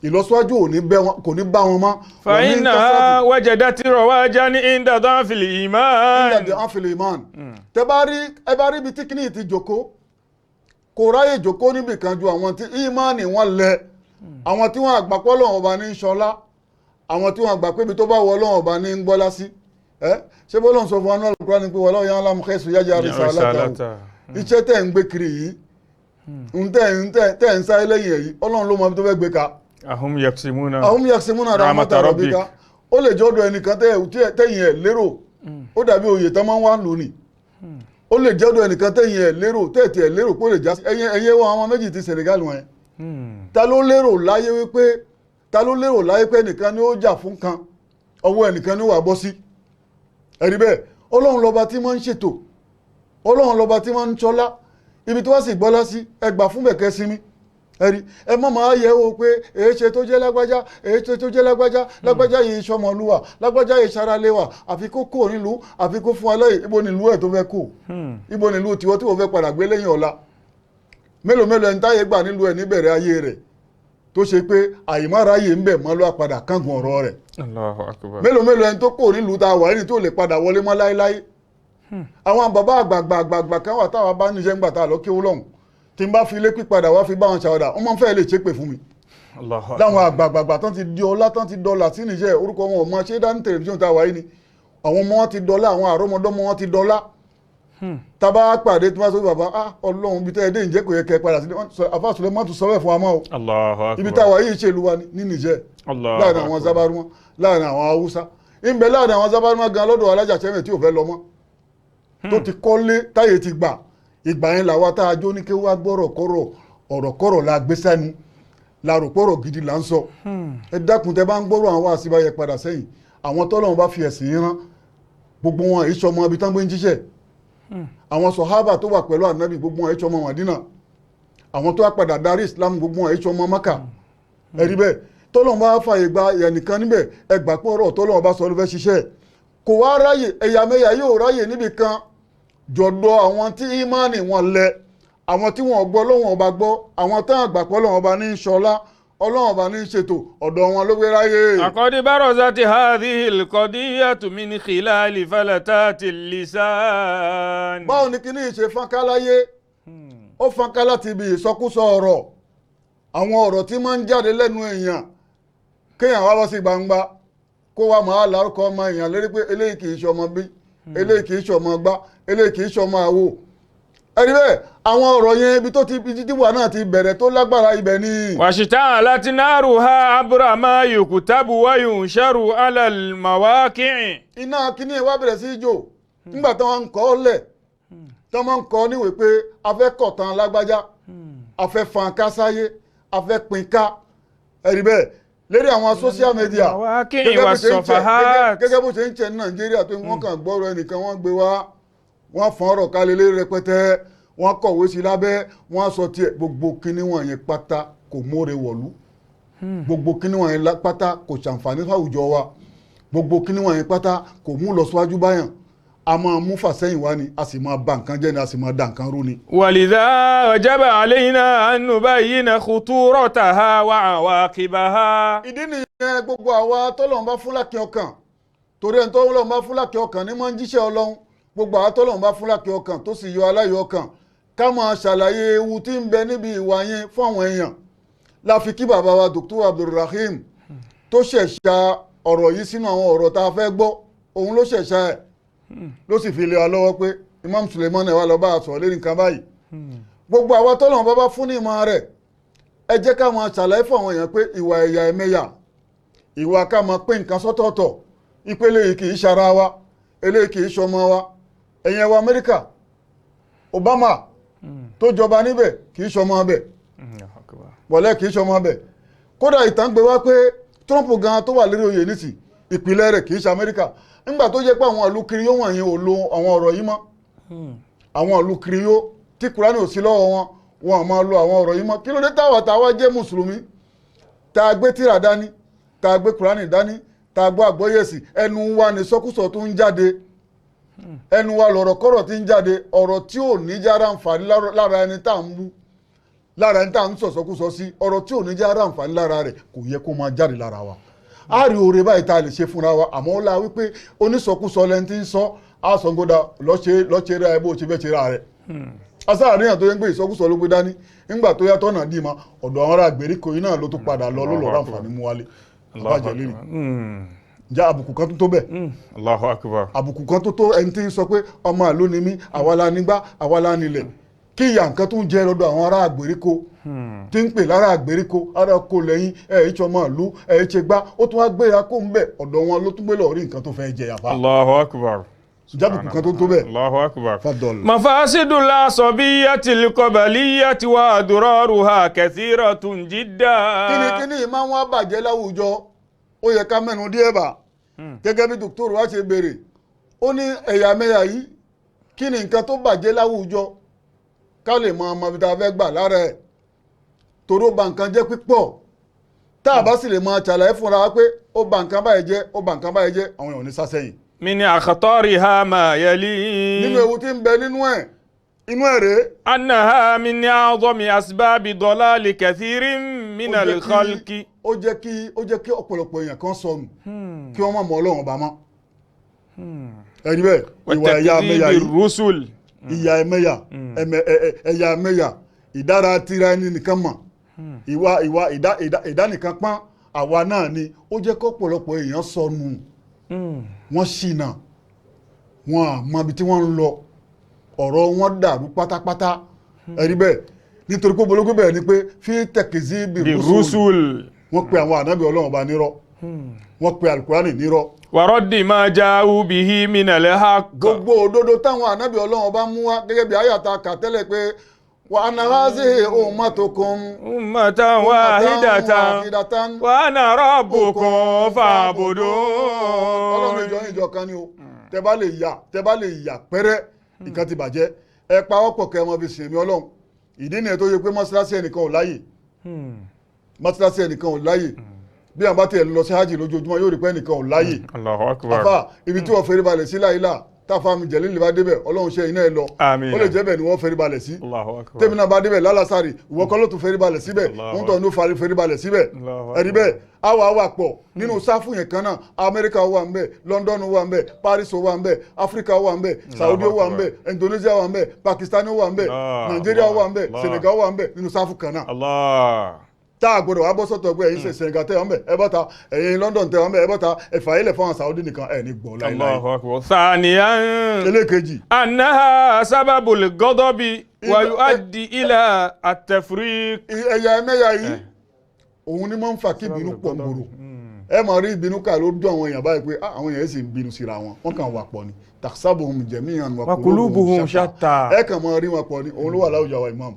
ìlọsíwájú ò ní bẹ́ wọn, kò ní bá wọn mọ́. فإنها وجدت رواجا عند ضعف الإيمان. Nígbàdí ànfìlì imán, tẹ bá rí, ẹ bá rí ibi tí kìíní ti jòkó, kò ráyè jòkó níbì kan ju àwọn tí ìmánì wọn lẹ, àwọn tí wọn àgbà pé Ọlọ́run ọba ní í ṣọlá, àwọn tí wọn àgbà pé ibi tó bá wọ Ọlọ́run ọba ní í gbọ́lá sí. Ẹ ṣé bó lóun sọ fún wa náà lùkúrá ni pé wọlé ọyàn alámùkẹ́sù yájà rìsà aláta, iṣẹ́ tẹ̀ ń gbé kiri yìí, ń tẹ̀ ń sáré lẹ́yìn ẹ̀ yìí, Ọlọ́run ló mọ ibi tó fẹ́ gbé ka. أهم يقسمون Àwọn yàtìmúnà rahmata rabbika, ó lè jẹ́ ọ̀dọ̀ ẹnìkan tẹ̀yìn ẹ̀ lérò, ó dàbí oyè tán máa ń wá lónìí, ó lè jẹ́ ọ̀dọ̀ ẹnìkan tẹ̀yìn ẹ̀ lérò, tẹ̀tì ẹ̀ lérò pé ó lè já sí. Ẹ̀yẹ wọn àwọn méjì ti Senegal wọn yẹn, ta ló lérò láyé wípé, ta ló lérò láyé pé ẹnìkan ni ó jà fún kan, ọwọ́ ẹnìkan ni ó wà bọ́ sí? Ẹ̀rí bẹ́ẹ̀, Ọlọ́run lọ́ba tí máa ń ṣètò, Ọlọ́run lọ́ba tí máa ń ṣọlá. Ibi tí wọ́n sì gbọ́lá sí, ẹ gbà fún bẹ̀kẹ́ sinmi. Ẹ̀rí ẹ mọ̀ máa yẹ̀ wò pé èé ṣe tó jẹ́ lágbájá, èé ṣe tó jẹ́ lágbájá, lágbájá yìí sọmọlúwà, lágbájá yìí saraléwà, àfi kó kó nílùú, àfi kó fún aláì. Ibo nílùú ẹ̀ tó fẹ́ kó? Ibo nílùú tiwọ́ tí wọ́n fẹ́ padà gbé lẹ́yìn ọ̀la? Mélòó mélòó ẹni táyé gbà nílùú ẹ̀ níbẹ̀rẹ̀ ayé rẹ̀ tó ṣe pé àyèmáráyè ń bẹ̀ mọ́ ló padà kángun ọ̀rọ̀ rẹ̀. Allahu akbar. Mélòó mélòó ẹni tó kó nílùú tá a wà ní tó lè padà wọlé mọ́ láéláé. Àwọn bàbá àgbààgbà àgbààgbà kan wà táwa bá níṣẹ́ ńgbà tá a lọ kéwú lọ́hùn, tí n bá fi ilé pípadà wá fi bá wọn ṣàwàdà, wọ́n máa ń fẹ́ lè ṣépè fún mi. Allahu akbar. Láwọn àgbààgbà tán ti di ọlá, tán ti dọlà sí níṣẹ́, orúkọ wọn ò mọ ṣé dání tẹlifíṣàn tá a wà yìí ni àwọn ọmọ wọn ti dọlá, àwọn àrọ́mọdọ́mọ wọn ti dọlá. Tábà pàdé tí wọ́n sọ bàbá, ah Ọlọ́run, ibi tẹ́ ẹ dé, ǹjẹ́ kò yẹ kẹ́ ẹ padà sí? Àfa Suleiman tún sọ bẹ́ẹ̀ fún wa mọ́ o. Allahu akbar. Ibi táwa yìí ṣèlú wa ní Niger, Allahu láàrin àwọn akbar. Zabaruma, láàrin àwọn Haúsá ìbẹ̀, láàrin àwọn Zabaruma gan lọ́dọ̀ alájà sẹ́mẹ̀ tí ò fẹ́ lọ mọ́, tó ti kọ́lé táyé ti gbà. Ìgbà yẹn làwa tá a jó ní kí wá gbọ́rọ̀ kọ́rọ̀, ọ̀rọ̀ kọ́rọ̀ la gbé sẹ́nu, la rò pọ̀rọ̀ gidi là ń sọ. Ẹ dákun, tẹ bá ń gbọ́rọ̀ àwọn àṣìbáyẹ padà sẹ́yìn, àwọn tọ́lọ́run bá fi ẹ̀sìn yín rán, gbogbo wọn èyí sọmọ ibi tán gbé ń jíṣẹ́. Àwọn sọ̀hábà tó wà pẹ̀lú ànábì, gbogbo wọn èyí sọmọ Mádínà. Àwọn tó wá padà darí Islam, gbogbo wọn èyí sọmọ Mákà. Ẹ̀rí bẹ́ẹ̀, tọ́lọ́run bá fààyè gba ẹnìkan níbẹ̀, ẹ gbà pé ọ̀rọ̀ tọ́lọ́run bá sọ ló fẹ́ ṣiṣẹ́. Kò wá ráyè ẹ̀yàmẹ̀yà yóò ráyè níbì kan jọ̀dọ̀ àwọn tí ìmánì wọn lẹ, àwọn tí wọn gbọ́ Ọlọ́run ọba gbọ́, àwọn tán àgbà pé Ọlọ́run ọba ní í ṣọlá, Ọlọ́run ọba ní í ṣètò, ọ̀dọ̀ wọn ló gbé ráyè. لقد برزت هذه القضية من خلال فلتات اللسان. Báwo ni kíní ṣe fọ́nká láyé? Ó fọ́nká láti ibi ìsọkúsọ ọ̀rọ̀, àwọn ọ̀rọ̀ tí máa ń jáde lẹ́nu èèyàn, kéèyàn wá wá sí gbangba kó wá máa lárúkọ ọmọ èèyàn lérí pé eléyìí kì í ṣe ọmọ bí, eléyìí kì í ṣe ọmọ gbá, eléyìí kì í ṣe ọmọ àwo. Ẹni bẹ́ẹ̀, àwọn ọ̀rọ̀ yẹn, ibi tó ti ibi títí wà náà ti bẹ̀rẹ̀ tó lágbára, ibẹ̀ ni. واشتعلت نارها عبر ما يكتب وينشر على المواقع. Iná kíní wá bẹ̀rẹ̀ sí í jò nígbà tí wọ́n ń kọ́ ọ́ lẹ̀, tí wọ́n ń kọ́ níwèé pé a fẹ́ kọ̀tàn lágbájá, a fẹ́ fan ká sáyé, a fẹ́ pín ká. Ẹ̀rí bẹ́ẹ̀ lérí àwọn social media, المواقع gẹ́gẹ́ bó ṣe ń tẹ̀ والصفحات. gẹ́gẹ́ bó ṣe ń tẹ̀ ní Nàìjíríà, tó wọ́n kàn gbọ́rọ̀ ẹnìkan, wọ́n gbé wá, wọ́n fọ́n ọ̀rọ̀ kalẹ̀ lérí rẹpẹtẹ, wọ́n kọ̀wé sí lábẹ́, wọ́n sọ tiẹ̀. Gbogbo kíní wọn yẹn pátá kò móre wọ̀lú. Gbogbo kíní wọn yẹn pátá kò ṣàǹfààní fáwùjọ wa. Gbogbo kíní wọn yẹn pátá kò mú lọ síwájú báyàn, a máa mú fàsẹ́yìn wá ni, a sì máa ba nǹkan jẹ́ ni, a sì máa da nǹkan rú ni. ولذا وجب علينا أن نبين خطورتها وعواقبها. Ìdí nìyẹn, gbogbo àwa tọ́lọ́run bá fún lákì ọkàn, torí ẹni tọ́lọ́run bá fún lákì ọkàn ní máa ń jíṣẹ́ Ọlọ́run. Gbogbo àwa tọ́lọ́run bá fún lákì ọkàn tó sì yọ aláyọ̀ ọkàn, ká máa ṣàlàyé ewu tí ń bẹ níbi ìwà yẹn fún àwọn èèyàn. La fi kí bàbá wa Dr. Abdulrahim tó ṣẹ̀ṣà ọ̀rọ̀ yìí sínú àwọn ọ̀rọ̀ tá a fẹ́ gbọ́. Òun ló ṣẹ̀ṣà ẹ̀, ló sì fi lé wa lọ́wọ́ pé Imam Suleiman ẹ̀ wá lọ bá a sọ̀rọ̀ lérí nǹkan báyìí. Gbogbo àwa tọ́lọ́run bá bá fún ní ìmọ̀ rẹ̀, ẹ jẹ́ ká máa ṣàlàyé fún àwọn èèyàn pé ìwà ẹ̀yà ẹ̀mẹ̀yà, ìwà ká máa pín nǹkan sọ́tọ̀ọ̀tọ̀, ìpele yìí kì í ṣara wa, eléyìí kì í ṣọmọ wa. Ẹ̀yẹn wa Amẹ́ríkà, Obama tó jọba níbẹ̀ kì í ṣọmọ bẹ̀ wọ̀lẹ́, kì í ṣọmọ bẹ̀. Kódà ìtàn gbé wá pé Trump gan tó wà lérí oyè nísì, ìpìlẹ̀ rẹ̀ kì í ṣe Amẹ́ríkà. Nígbà tó jẹ́ pé àwọn ìlú kiriyó wọ̀nyí ò lo àwọn ọ̀rọ̀ yìí mọ́, àwọn ìlú kiriyó tí Kùránì ò sí lọ́wọ́ wọn, wọn ò máa lo àwọn ọ̀rọ̀ yìí mọ́. Kí ló dé táwa táwa jẹ́ mùsùlùmí, tá a gbé tírà dání, tá a gbé Kùránì dání, tá a gbọ́ àgbọ́yẹ̀sì, ẹnu wa ní sọ́kúsọ tó ń jáde, ẹnu wa lọ̀rọ̀ kọ́rọ̀ tí ń jáde, ọ̀rọ̀ tí ò ní jára àǹfààní lára ẹni tá à ń bú, lára ẹni tá à ń sọ̀sọ́kúsọ sí, ọ̀rọ̀ tí ò ní jára àǹfààní lára rẹ̀, kò yẹ kó máa jáde lára wa. A rí oore báyìí tá a lè ṣe fúnra wa, àmọ́ ó la wípé onísọkúsọ lẹni tí ń sọ àsọ̀ngódà lọ́ṣẹ́ rẹ̀ bó ṣe fẹ́ ṣe ra rẹ̀. Asáàríyàn tó yẹ ń gbé ìsọkúsọ ló gbé dání, ńgbà tó yàtọ̀ náà dì mọ́ ọ̀dọ̀ àwọn ará ìgbèríko yìí náà ló tún padà lọ, ló lọ́ọ́ ráǹfààní mú wálé àbájẹ lérè. Ǹjẹ́ àbùkù kan tó tó bẹ́ẹ̀? Allahu akbar. Àbùkù kan tó tó ẹni tí ń sọ pé ọmọ àló ni mí, àwa la nígbà, àwa la nílẹ̀, kí ìyà nǹkan tó ń jẹ lọ́dọ̀ àwọn ará àgbèríko tí ń pè lára àgbèríko, ará oko lẹ́yìn ẹ̀ ẹ̀ ṣọmọ ìlú ẹ̀ ẹ̀ ṣe gbá, ó tún wá gbéra kó ń bẹ̀, ọ̀dọ̀ wọn ló tún gbé lọ rí nǹkan tó fẹ́ jẹ yàfa. Allahu akbar. Ǹjẹ́ àbùkù kan tó tó bẹ́ẹ̀? Allahu akbar. Fadol. مفاسد العصبية القبلية وأضرارها كثيرة جدا. Kíni kíni yìí máa ń wá bàjẹ́ láwùjọ? Ó yẹ ká mẹ́nu díẹ̀ bá, gẹ́gẹ́ bí dòkítọ́rù wa ṣe béèrè, ó ní ẹ̀yàmẹ̀yà yìí, kí ni nǹkan tó bàjẹ́ láwùjọ, ká lè mọ ọmọ ibi tá a fẹ́ gbà lára ẹ̀. Torí Torí ó ba nǹkan jẹ́ pípọ̀. Tá a bá sì lè máa ṣàlàyé fúnra wa pé ó ba nǹkan báyìí jẹ́, ó ba nǹkan báyìí jẹ́, àwọn èèyàn ò ní sá sẹ́yìn. من أخطارها ما يلي Nínú ewu tí ń bẹ nínú ẹ̀, inú ẹ̀ rèé. أنها من أعظم أسباب ضلال كثير من Ó jẹ́ kí- الخلق. Ó jẹ́ kí ọ̀pọ̀lọpọ̀ èèyàn kan sọnù, kí wọ́n má mọ Ọlọ́run ọba mọ́. Ẹni bẹ́ẹ̀, ìwà ẹ̀yà mẹ́yà وتكذيب yìí, الرسل. ìyà ẹ̀mẹ́yà, ẹ̀yà mẹ́yà, ìdára tira ẹni nìkan mọ̀, ìwà ìdá nìkan pọ́n àwa náà ni ó jẹ́ kí ọ̀pọ̀lọpọ̀ èèyàn sọnù. Wọ́n ṣìnà, wọn à mọ ibi tí wọ́n ń lọ, ọ̀rọ̀ wọn dàrú pátápátá. Ẹ̀rí bẹ́ẹ̀, nítorí pé bológun bẹ́ẹ̀ ni pé fi tẹ̀kìzí bí rúṣùl, بالرسل. Wọ́n pe àwọn ànábì Ọlọ́run ọba nírọ́, wọ́n pe alukurani nírọ́. ورد ما جاءوا به من الحق. Gbogbo òdodo táwọn ànábì Ọlọ́run ọba mú wá, gẹ́gẹ́ bí àyàtà kà tẹ́lẹ̀ pé wa anna hazihi ummatukum أمة واحدة wahidatan وأنا ربكم Ọlọ́run, فاعبدون. ìjọ yín ìjọ kan ni o. Tẹ bá lè yà, tẹ bá lè yà pẹ́rẹ́, nǹkan ti bàjẹ́. Ẹ pa ọ̀pọ̀ kẹ́ ẹ mọ fi sìn mí Ọlọ́run. Ìdí nìyẹn tó yẹ pé mọ́ṣáláṣí ẹnìkan ò láyè, mọ́ṣáláṣí ẹnìkan ò láyè. Bí àwọn bá tiẹ̀ lọ sí hajj lójoojúmọ́, yóò rí pé ẹnìkan ò láyè. الله أكبر. Àfà, ibi tí wọ́n fẹ́rí balẹ̀ sí láìlà, táfà mi jẹ̀lí lè bá débẹ̀, Ọlọ́run ṣe iná ẹ lọ. Àmín. Ó lè jẹ́ bẹ́ẹ̀ ni wọ́n fẹ́rí balẹ̀ sí. الله أكبر. Tèmi náà bá débẹ̀ lálásàrì, ìwọ kọ́ ló tún fẹ́rí balẹ̀ síbẹ̀? Allahu. Wọ́n tọ̀ ní fẹ́rí balẹ̀ síbẹ̀. Allahu. Ẹ̀rí bẹ́ẹ̀, àwa wà pọ̀ nínú sáfù yẹn kan náà. Amẹ́ríkà wà ń bẹ̀, London wà ń bẹ̀, Paris wà ń bẹ̀, Áfíríkà wà ń bẹ̀, Saudi wà ń bẹ̀, Indonesia wà ń bẹ̀, Pakistan wà ń bẹ̀, Allah, Nàìjíríà wà ń bẹ̀, Allah. Senegal wà ń bẹ̀, nínú sáfù kan náà. الله. Tá a gbọ́dọ̀ wá bọ́ sọ́tọ̀ pé ẹ̀yin Senegal tẹ̀ wọ́n bẹ̀, ẹ bọ́ta, ẹ̀yin London tẹ̀ wọ́n bẹ̀, ẹ bọ́ta, ẹ̀fà ilẹ̀ fáwọn Saudi nìkan, ẹ̀ ní gbọ́ láéláé. الله أكبر. ثانيا، Elékejì. أنها سبب الغضب ويؤدي إلى التفريق. Ẹ̀yà ẹ̀mẹ́yà yìí, òun ni máa ń fa kí ìbínú pọ̀ gbòòrò. Ẹ máa rí ìbínú ká lójú àwọn èèyàn báyìí pé, "Ah, àwọn èèyàn sì ń bínú síra wọn, wọ́n kàn wà pọ̀ ni." Taksabuhum jami'an wa وقلوبهم شتى. Ẹ kàn máa rí wọn pọ̀ ni. Òun ló wà láwùjọ àwa imam.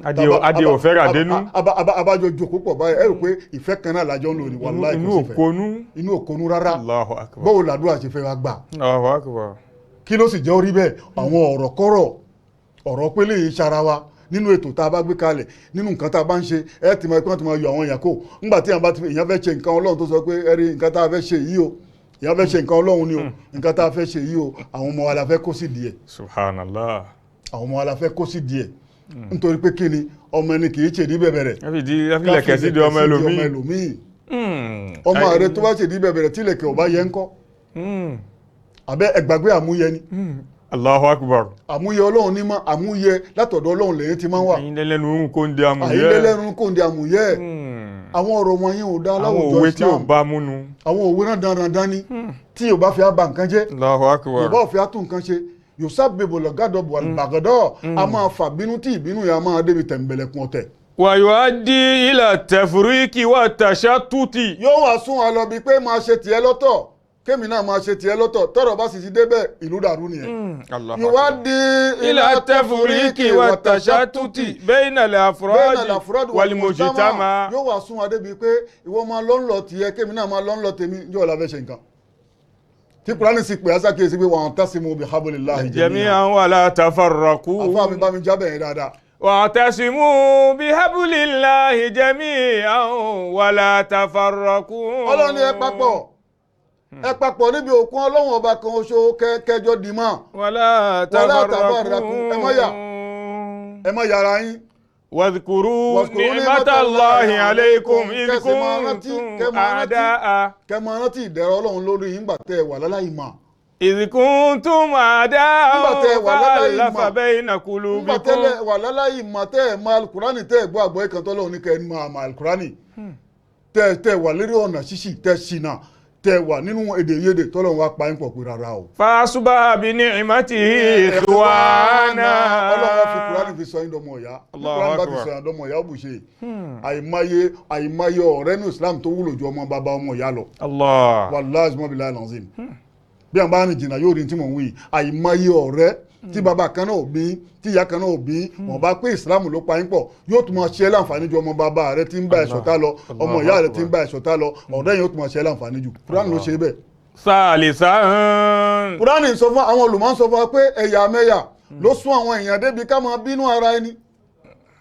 Adìẹ ò fẹ́ rà dénú. Abájọ jókòó pọ̀ báyìí, ẹ rò pé ìfẹ́ kan náà lájọ ń lò ní. Wàláhì, Inú kò sí fẹ́. òkonú. Inú òkonú rárá. الله أكبر. Báwo làdúrà ṣe fẹ́ wá gbà? الله أكبر. Kí ló sì jẹ́ orí bẹ́ẹ̀? Àwọn ọ̀rọ̀ kọ́rọ̀, ọ̀rọ̀ pélé yìí ṣara wa nínú ètò tá a bá gbé kalẹ̀, nínú nǹkan tá a bá ń ṣe. Ẹ ti mọ ẹgbẹ́ tí mo yọ àwọn èèyàn kó ńgbà tí èèyàn fẹ́ ṣe nǹkan Ọlọ́run, tó sọ pé ẹ rí nǹkan tá a fẹ́ ṣe yìí o, èèyàn fẹ́ ṣe nǹkan Ọlọ́run ni o, nǹkan tá a fẹ́ ṣe yìí o, àwọn ọmọ wa la fẹ́ kó sí díẹ̀. سبحان الله. Àwọn ọmọ wa la fẹ́ kó sí díẹ̀, nítorí pé kí ni? Ọmọ ẹni kì í ṣèdí bẹ̀bẹ̀rẹ̀. Ẹ fi lẹ̀kẹ̀ sí di ọmọ ẹlòmíì. Ẹlòmíì. Ọmọ rẹ tó bá ṣèdí bẹ̀bẹ̀rẹ̀, tí ìlẹ̀kẹ̀ ò bá yẹ ńkọ́? Àbẹ́ ẹgbàgbé àmúyẹ ni. الله أكبر. Àmúyẹ Ọlọ́run ní mọ́, àmúyẹ látọ̀dọ̀ Ọlọ́run lèyìn ti máa ń wà. Ẹ̀yin lẹ́lẹ́nu orun kó ń di amúyẹ. Àyílẹ́lẹ́run kò ń di àmúyẹ. Àwọn ọ̀rọ̀ wọn yẹn ò dá Àwọn láwùjọ òwe tí ò Islam. bá múnu. Àwọn òwe náà dandan ní tí yóò bá fi á ba nǹkan jẹ́, الله yóò أكبر. bá òfin á tún nǹkan ṣe, yóò sábẹ̀bọ̀ lọ́gàdọ̀bọ̀ àlùbàgọ́dọ̀, a máa fà bínú, tí ìbínú yẹn a máa débi tẹ̀m̀bẹ̀lẹ̀kun ọ̀tẹ̀. ويؤدي إلى التفريق والتشتت. Yóò wá sún wa lọ bíi pé máa ṣe tiẹ̀ lọ́tọ̀, kémi náà máa ṣe tiẹ̀ lọ́tọ̀. Tọ́rọ̀ bá sì ti débẹ̀, ìlú dàrú nìyẹn. الله. Ìwádìí إلى التفريق والتشتت بين بين الأفراد الأفراد والمجتمع. Yóò wá sún wa débi pé ìwọ máa lọ ń lọ tiẹ̀, kémi náà máa lọ ń lọ tèmi. Yóò la fẹ́ ṣe nǹkan tí Kùránì sì pè á sákèésí pé wa'tasimu bihablillahi جميعا ولا تفرقوا. Àfáà mi, bá mi jábẹ̀ yẹn dáadáa. واعتصموا بحبل الله جميعا ولا تفرقوا. Ọlọ́run ní ẹ papọ̀, ẹ papọ̀ níbi òkun Ọlọ́run ọba kan oṣù kẹjọ dìímọ̀. ولا ولا تفرقوا. تفرقوا. Ẹ má yà. Ẹ má yára yín. واذكروا واذكروا نعمة الله عليكم إذ kẹ́sì máa rántí, كنتم kẹ́ máa rántí. أعداء. Kẹ́ máa rántí ìdẹ̀rọ̀ Ọlọ́run lórí yín gbà tẹ́ ẹ wà láláì mọ̀. إذ كنتم أعداء Nígbà tẹ́ ẹ wà láláì فألف mọ̀. بين Nígbà قلوبكم. tẹ́lẹ̀ wà láláì mọ̀, tẹ́ ẹ mọ̀ alukurani, tẹ́ ẹ gbọ́ àgbọ̀ ìkan tọ́lọ́run ní kẹ́ ẹ mọ̀ àmọ̀ alukurani, tẹ́ ẹ wà lérí ọ̀nà ṣíṣì, tẹ́ ẹ ṣìnà, tẹ́ ẹ wà nínú èdè yédè, tọ́lọ́run wá pa yín pọ̀ pé rárá o. فأصبح بنعمته إخوانا. Ọlọ́run wá fi Kùránì fi sọ yín dọmọ ìyá. Allahu Kùránì bá ti Akbar. sọ yín dọmọ ìyá, ó bù ṣe. Àìmọye ọ̀rẹ́ ní Islam tó wúlò ju ọmọ bàbá, ọmọ ìyá lọ. الله. Wàláhì summa lazim, bí àwọn bá rìn jìnnà yóò rí tí mò ń wí. Àìmọye ọ̀rẹ́ tí bàbá kan náà ò bí, tí ìyá kan náà ò bí, wọn bá pé Islam ló pa yín pọ̀, yóò tún máa ṣe é láǹfààní ju ọmọ bàbá rẹ tí ń bá ẹ ṣọ̀tá lọ, ọmọ ìyá rẹ tí ń bá ẹ ṣọ̀tá lọ. Ọ̀rẹ́ yẹn ó tún máa ṣe é láǹfààní ju. Kùránì ló ṣe bẹ́ẹ̀. ثالثا. Kùránì sọ fún àwọn olùmọ̀, ń sọ fún wa pé ẹ̀yà mẹ́yà ló sún àwọn èèyàn débi ká máa bínú ara ẹni.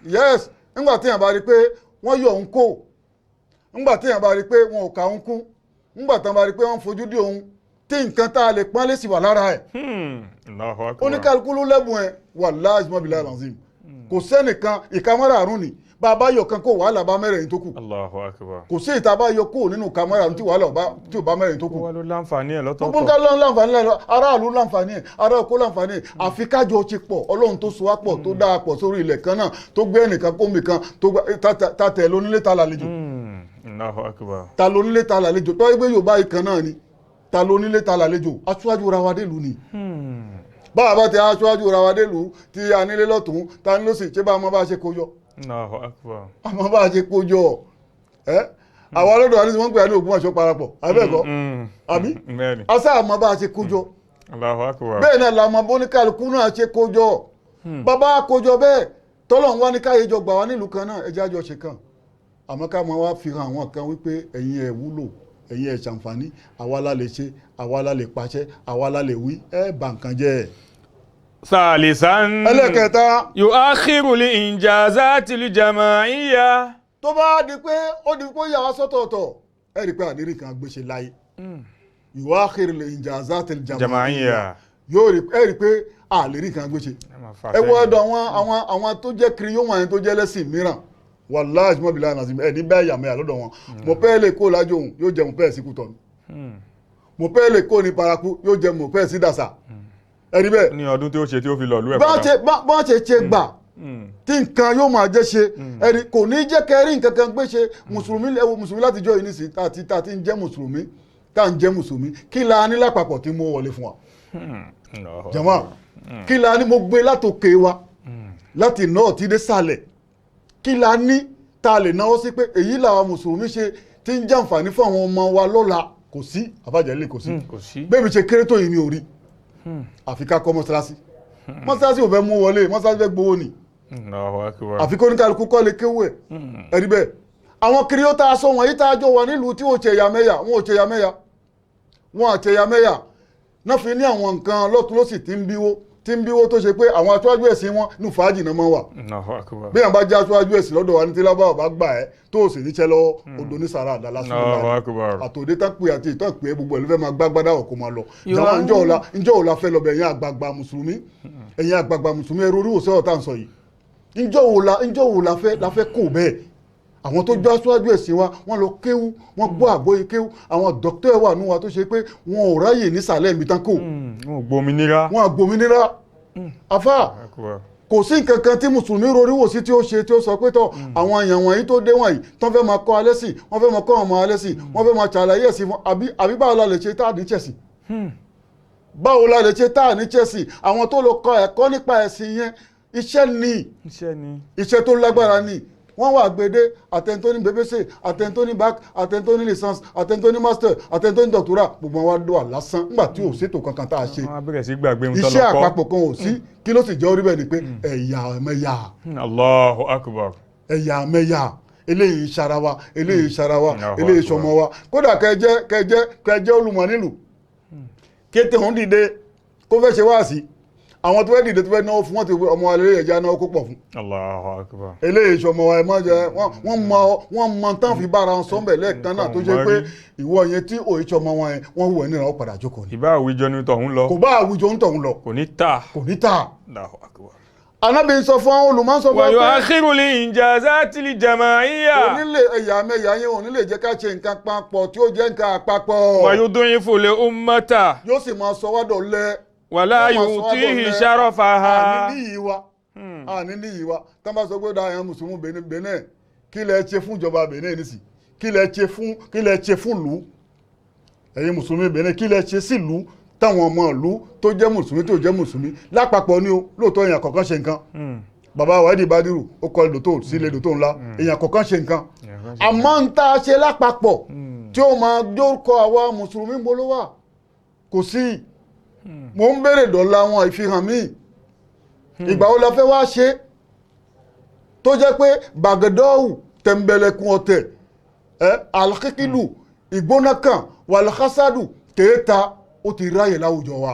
Yes, nígbà tí èèyàn bá rí i pé wọ́n yọ òun kó. Ńgbà tí èèyàn bá rí pé wọn ò kà òun kún, ńgbà tí wọ́n bá rí pé wọ́n fojú dí òun, tí nǹkan tá a lè pọ́n lé sì wà lára ẹ̀. Allahu akbar. Oníkálukú ló lẹ́bùn ẹ̀, wàláhì billahi alazim. Kò sẹ́nìkan ìka márààrún ni bàbá yọ kan kó wàhálà bá mẹ́rẹ̀ẹ̀rin tó kù. Allahu akbar. Kò sí ìta bá yọ kó nínú ìka márààrún tí wàhálà tí ò bá mẹ́rẹ̀ẹ̀rin tó kù. Wọ́n ló láǹfààní ẹ̀ lọ́tọ̀ọ̀tọ̀. Gbogbo nǹkan ló ń láǹfààní lẹ́nu, aráàlú láǹfààní ẹ̀, ará oko láǹfààní ẹ̀. Àfi kájọ ti pọ̀, Ọlọ́run tó so wá pọ̀, tó dáa pọ̀ sórí ilẹ̀ kan náà, tó gbé ẹnìkan kó mi kan tó gbá ta tẹ̀ lónílé ta lálejò. Allahu akbar. Ta lónílé ta lálejò tó ẹgbẹ́ Yorùbá yìí kan náà ni, ta lónílé ta lálejò, aṣáájú ra wa délùú ni. Báwa bá ti aṣáájú ra wa délùú tí a nílé lọ́tún ta ní lọ́sì, ṣé bá a mọ bá a ṣe kó jọ? Allahu akbar. A mọ bá a ṣe kó jọ. Ẹ àwọn ọlọ́dọ̀ wa ní wọ́n ń pè é ní Ògbómọ̀ṣọ́ parapọ̀ abẹ́ẹ̀kọ́, àbí? Bẹ́ẹ̀ni. Asá àmọ́ bá a ṣe kó jọ. Allahu akbar. Bẹ́ẹ̀ náà la mọ bóníkàlùkù náà ṣe kó jọ. Bàbá kó jọ bẹ́ẹ̀, tọ́lọ̀ ń wá ní káyé jọ gbà wá nílùú kan náà, ẹjẹ́ àjọ ṣe kan. Àmọ́ ká máa wá fi hàn àwọn kan wípé ẹ̀yin ẹ̀ wúlò, ẹ̀yin ẹ̀ ṣàǹfààní, àwa la lè ṣe, àwa la lè pàṣẹ, àwa la lè wí, ẹ̀ bà nǹkan jẹ́ ẹ̀. Salisan. Ẹlẹ́kẹta. Yuakhiru li injazati li jama'iyya. Tó bá di pé ó di pé yà wá sọ́tọ̀ọ̀tọ̀, ẹ rí i pé àdéhùn kan gbéṣe láyé. Yuakhiru li injazati li jama'iyya. Yóò rí ẹ rí i pé àlérí kan gbéṣe. Ẹ wọ ọ̀dọ̀ àwọn tó jẹ́ kiri yóò wọ̀nyẹn tó jẹ́ lẹ́sìn mìíràn, wàláhì mọ́ bìlá nàzìm ẹ̀ ní bẹ́ẹ̀ yàmẹ́yà lọ́dọ̀ wọn. Mo pẹ́ lè kó lájò òun yóò jẹ mo pẹ́ sí Kútọ̀nù, mo pẹ́ lè kó ní paraku yóò jẹ mo pẹ́ sí Dàsà. Ẹ rí bẹ́ẹ̀. Ní ọdún tí ó ṣe tí ó fi lọ lú ẹ̀ padà. Bá ṣe gbà tí nǹkan yóò máa jẹ́ ṣe, ẹ rí kò ní jẹ́ kẹrí nǹkan kan gbé ṣe. Mùsùlùmí, ẹ wo mùsùlùmí láti jọ yìí nísìnyí tá a ti ń jẹ́ mùsùlùmí, tá à ń jẹ́ mùsùlùmí, kí la ní lápapọ̀ tí mo wọlé fún wa? Jàmá, kí la ní? Mo gbé látòkè wa láti náà tí dé sàlẹ̀, kí la ní tá a lè náwó sí pé èyí làwọn mùsùlùmí ṣe tí ń jàǹfààní fún àwọn ọmọ wa lọ́la? Kò sí, àbájáde kò sí. Bẹ́ẹ̀ mi ṣe kéré tó yìí mi ò rí. Àfi ká kọ́ mọ́sálásí. Mọ́sálásí ò fẹ́ mú wọlé, mọ́sálásí fẹ́ gbowó ni. Àfi kó ní kálukú kọ́ lè kéwú ẹ̀. Ẹ̀rí bẹ́ẹ̀. Àwọn kiri ó tá a sọ wọ̀nyí tá a jọ wà nílùú tí ò ṣe ẹ̀yàmẹ̀yà, wọn ò ṣe ẹ̀yàmẹ̀yà, wọn à ṣe ẹ̀yàmẹ̀yà náà fi ní àwọn nǹkan lọ́tún lọ́sì tí ń bíwó tí ń bíwó, tó ṣe pé àwọn aṣáájú ẹ̀sìn wọn ní fàájì náà máa wà. Bí àwọn bá jẹ́ aṣáájú ẹ̀sìn lọ́dọ̀ wa ní tí lábàá bá gbà ẹ́ tó o sì níṣẹ́ lọ́wọ́, odò ní sàrà àdá lásán àtòdé tán pé àti ìtàn pé gbogbo ẹ̀ ló fẹ́ máa gbágbádá ọ̀ kó máa lọ. Jàmá, ǹjọ́ òla fẹ́ lọ bẹ̀ ẹ̀yin àgbààgbà mùsùlùmí, ẹ̀yin àgbààgbà mùsùlùmí, ẹ̀rọ orí òsè ọ̀tá ń sọ yìí. Ǹjọ́ òla fẹ́ kó bẹ́ẹ̀? Àwọn tó jọ aṣáájú ẹ̀sìn wa wọ́n lọ kéwú, wọ́n gbọ́ àgbọ́yé kéwú. Àwọn dọ́kítọ̀ wà nù wa tó ṣe pé wọn ò ráyè nísàlẹ̀ ibi tán kò. Wọn ò gbòmìnira. Wọn ò gbòmìnira. Àfà, kò sí nǹkan kan tí mùsùlùmí rorí wò sí tí ó ṣe tí ó sọ pé tọ́ àwọn èèyàn wọ̀nyí tó dé wọ̀nyí tán fẹ́ máa kọ́ alẹ́ sí, wọ́n fẹ́ máa kọ́ ọmọ alẹ́ sí, wọ́n fẹ́ máa ṣàlàyé ẹ̀sìn fún, àbí báwo la lè ṣe tá à ní chẹ̀sìn? Báwo la lè ṣe tá à ní chẹ̀sìn? Àwọn tó lọ kọ́ ẹ̀kọ́ nípa ẹ̀sìn yẹn, iṣẹ́ ni, iṣẹ́ tó lágbára ni. Wọ́n wà gbèdé àtẹ̀ntó ní BBC, àtẹ̀ntó ní bac, àtẹ̀ntó ní licence, àtẹ̀ntó ní master, àtẹ̀ntó ní doctorat, gbogbo wọn wá lò wà lásán nígbà tí ò ṣètò kankan tá a ṣe. Iṣẹ́ àpapọ̀ kan ò sí. Kí ló sì jẹ́ orí bẹ́ẹ̀ ni pé ẹ̀yà mẹ́yà. Allahu akbar. Ẹ̀yà mẹ́yà, eléyìí ṣara wa, eléyìí ṣara wa, eléyìí ṣọmọ wa. Kódà kẹjẹ kẹjẹ kẹjẹ olùmọ̀ nílùú kété òun dìde kó fẹ́ ṣe wáàsí, àwọn tó fẹ́ dìde tó fẹ́ náwó fún wọn ti ọmọ wa lélẹ́yìn ẹja náwó kó pọ̀ fún. Allahu akbar. Eléyìí sọmọ wa ẹ má jẹ wọ́n mọ tán fi bára wọn sọ́nbẹ̀ lẹ́ẹ̀kan náà tó ṣe pé ìwọ yẹn tí òye sọmọ wọn yẹn wọ́n wù ẹ́ níra ó padà jókòó ni. Ìbá àwùjọ ní tọ̀hún lọ. Kò bá àwùjọ ń tọ̀hún lọ. Kò ní tà. Kò ní tà. Allahu akbar. Anábì ń sọ fún àwọn olùmọ̀ ń sọ fún wa yuakhiru li injazati li jama'iyya. Onílé ẹ̀yà mẹ́yà yẹn onílé jẹ́ ká ṣe nǹkan papọ̀ tí ó jẹ́ nǹkan àpapọ̀. Wa yud'ifu li ummata. Yóò sì máa sọ wá dọ̀lẹ. Wàlá yutihi sharafaha. Àní níyì wa tán bá sọ pé ó da àwọn mùsùlùmí Benin, kí lẹ ṣe fún ìjọba Benin nísì, kí lẹ ṣe fún, kí lẹ ṣe fún ìlú? Ẹ̀yin mùsùlùmí Benin, kí lẹ ṣe sílùú táwọn ọmọ ìlú tó jẹ́ mùsùlùmí tó jẹ́ mùsùlùmí lápapọ̀ ni o? Lóòótọ́ èèyàn kọ̀ọ̀kan ṣe nǹkan. Bàbá Wáídì Bádírù ó kọ́ lòtó sílé lòtó ńlá, èèyàn kọ̀ọ̀kan ṣe nǹkan. Àmọ́ ń tá a ṣe lápapọ̀ tí ó máa dórúkọ àwa mùsùlùmí mo ló wà kò sí. Mo ń béèrè dọ̀la wọn ìfihàn míì. Ìgbà wo la fẹ́ wá ṣe tó jẹ́ pé bàgẹ́dọ́wù tẹ̀m̀bẹ̀lẹ̀kùn ọ̀tẹ̀ ẹ̀ alkikidu ìgbóná kan wàlúkásádù kéèta ó ti ráyè láwùjọ wa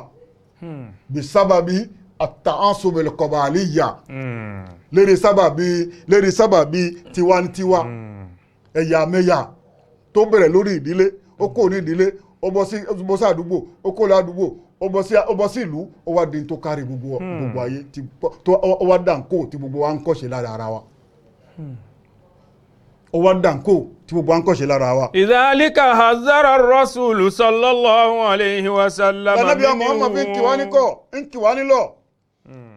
bí sábàbí At-ta'assub al-qabaliyya, lérí sábàbí tiwantiwa, ẹ̀yàmẹ̀yà tó bẹ̀rẹ̀ lórí ìdílé, ó kó ní ìdílé, ó bọ́ sí àdúgbò, ó kó ládùúgbò, ó bọ́ sí ìlú, ó wá di tó kárí gbogbo ayé tó ó wá dànkó tí gbogbo wa ń kọ́ṣe lára ara wa, ó wá dànkó tí gbogbo wa ń kọ́ṣe lára wa. لذلك حذر الرسول صلى الله عليه وسلم. Ànábì Muhammad fi ń kì wá níkọ̀, ń kì wá nílọ̀.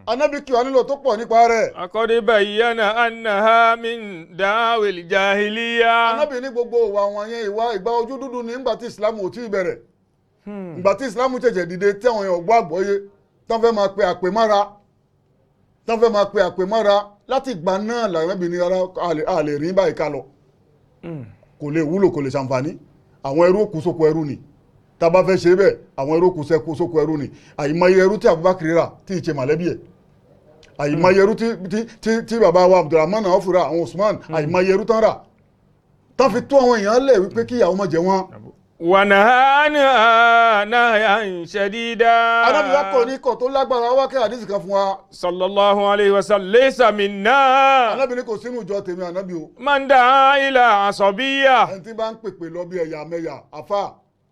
Ànábì kì wá nílọ̀ tó pọ̀ nípa rẹ̀. وقد بين أنها من دعاوى الجاهلية. Ànábì ní gbogbo ìwà wọn yẹn, ìwà ìgbà ojú dúdú ní ìgbà tí Islam ò tí ì bẹ̀rẹ̀, ìgbà tí Islam ṣẹ̀ṣẹ̀ dìde, tí àwọn èèyàn gbọ́ àgbọ́yé, tán fẹ́ máa pe àpè mára, tán fẹ́ máa pe àpè mára. Láti ìgbà náà làwọn ní ara a lè rìn báyìí ká lọ, kò lè wúlò, kò lè ṣàǹfààní. Àwọn ẹrú òkú sóko ẹrú ni. Tá a bá fẹ́ ṣe bẹ́ẹ̀, àwọn ẹrú òkú sẹ́kù sóko ẹrú ni. Àyìnmáyé ẹrú tí Abubakar rà tí ì ṣe mọ̀lẹ́bí ẹ̀, àyìnmáyé ẹrú tí bàbá wa Abdulrahman Awf rà, àwọn Usman, àyìnmáyé ẹrú tán rà, tán fi tó àwọn èèyàn lẹ̀ wípé kí ìyàwó má jẹ wọ́n. ونهانا نهيا شديدا. Ànábì wa kọ̀ ní ikọ̀ tó lágbára, wá kẹ́ àdìsí kan fún wa. صلى الله عليه وسلم: ليس منا Ànábì ní kò sínú ìjọ tèmi, Ànábì o. من دعا إلى عصبية. Ẹni tí bá ń pèpè lọ bí ẹ̀yà mẹ́yà, àfà,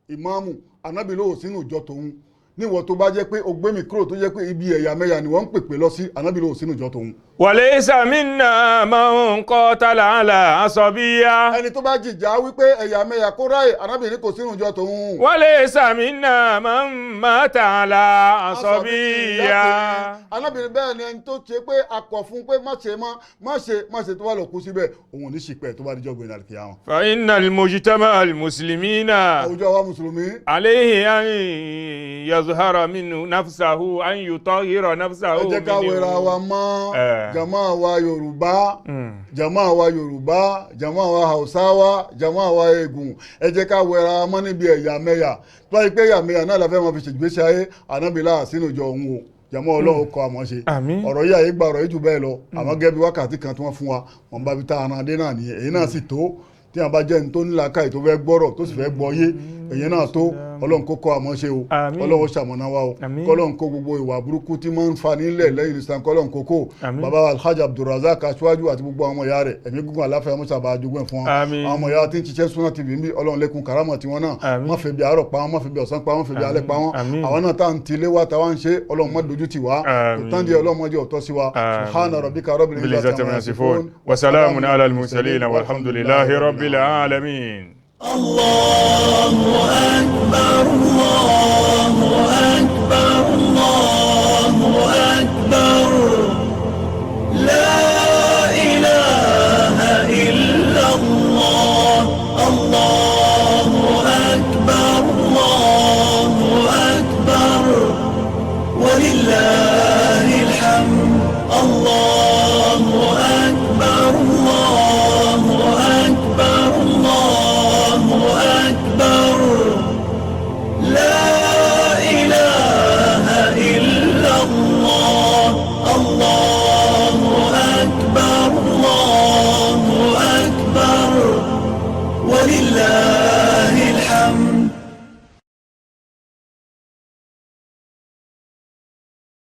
ìmáàmù, Ànábì ló sínú ìjọ tòun. Níwọ̀ tó bá jẹ́ pé o gbé mi kúrò, tó jẹ́ pé ibi ẹ̀yà mẹ́yà ni wọ́n ń pèpè lọ sí, Ànábì ló sínú ìjọ tòun. وليس منا من قاتل على عصبية. Ẹni tó bá jìjà wípé ẹ̀yà mẹ́yà kó ráyè, Ànábì ní kò sínú ìjọ tòun. وليس منا من مات على عصبية. Ànábì ní bẹ́ẹ̀ ni ẹni tó ṣe pé akọ̀ fún pé má ṣe mọ́, má ṣe, má ṣe, tó wà lọ kú síbẹ̀, òun ò ní ṣìpẹ̀ tó bá dijọ́ gbé nàlùkì àwọn. فإن المجتمع المسلمين Àwùjọ wa mùsùlùmí, عليه أن يظهر منه نفسه، أن يطهر نفسه ẹ jẹ́ ká wẹra wa mọ́. Jama wa Yorùbá, jama wa Yorùbá, jama wa Hausawa, jama wa Egun, ẹ jẹ́ ká wẹra wa mọ́ níbi ẹ̀yà mẹ́yà. Tó bá yí pé ẹ̀yà mẹ́yà náà la fẹ́ máa fi ṣègbésí ayé, Ànábì láà sínú ìjọ òun o. Jama, Ọlọ́run kọ́ àmọ́ ṣe. Àmín. Ọ̀rọ̀ yìí àyè gba ọ̀rọ̀ yìí jù bẹ́ẹ̀ lọ, àmọ́ gẹ́gẹ́ bí wákàtí kan tí wọ́n fún wa, wọ́n bá fi tá ara dé náà nìyẹn. Èyí náà sì tó tí wọn bá jẹ́ ní tó ní làákàyè, tó fẹ́ gbọ́rọ̀, tó sì fẹ́ gbọ́ yé, èyí náà tó. Ọlọ́run kó kọ́ àmọ́ ṣe o. Àmín. Ọlọ́run ó ṣàmọ̀nà wa o. Àmín. Kọ́lọ́run kó gbogbo ìwà burúkú tí máa ń fa nílẹ̀ lẹ́yìn Islam, kọ́lọ́run kó kó. Àmín. Bàbá wa Alhaji Abdulrazak aṣáájú àti gbogbo àwọn ọmọ ìyá rẹ̀, ẹ̀mí gígùn, àláfíà, mọ́sàbà àjogún ẹ̀ fún wọn. Àmín. Àwọn ọmọ ìyá tí ń ṣiṣẹ́ Sunna TV ń bí, Ọlọ́run lékun karama tiwọn náà. Àmín. Má fi bí àárọ̀ pa wọn, má fi bí ọ̀sán pa wọn, má fi bí alẹ́ pa wọn. Àmín. Àwọn náà tá à ń tilé wa, táwa ń ṣe, Ọlọ́run má dojú tì wá. Àmín. Kò tán díẹ̀, Ọlọ́run má jẹ́ ọ̀tọ́ sí wa. Àmín. سبحان ربك رب بالعزة عما يصفون وسلام على المرسلين والحمد لله رب العالمين. الله أكبر.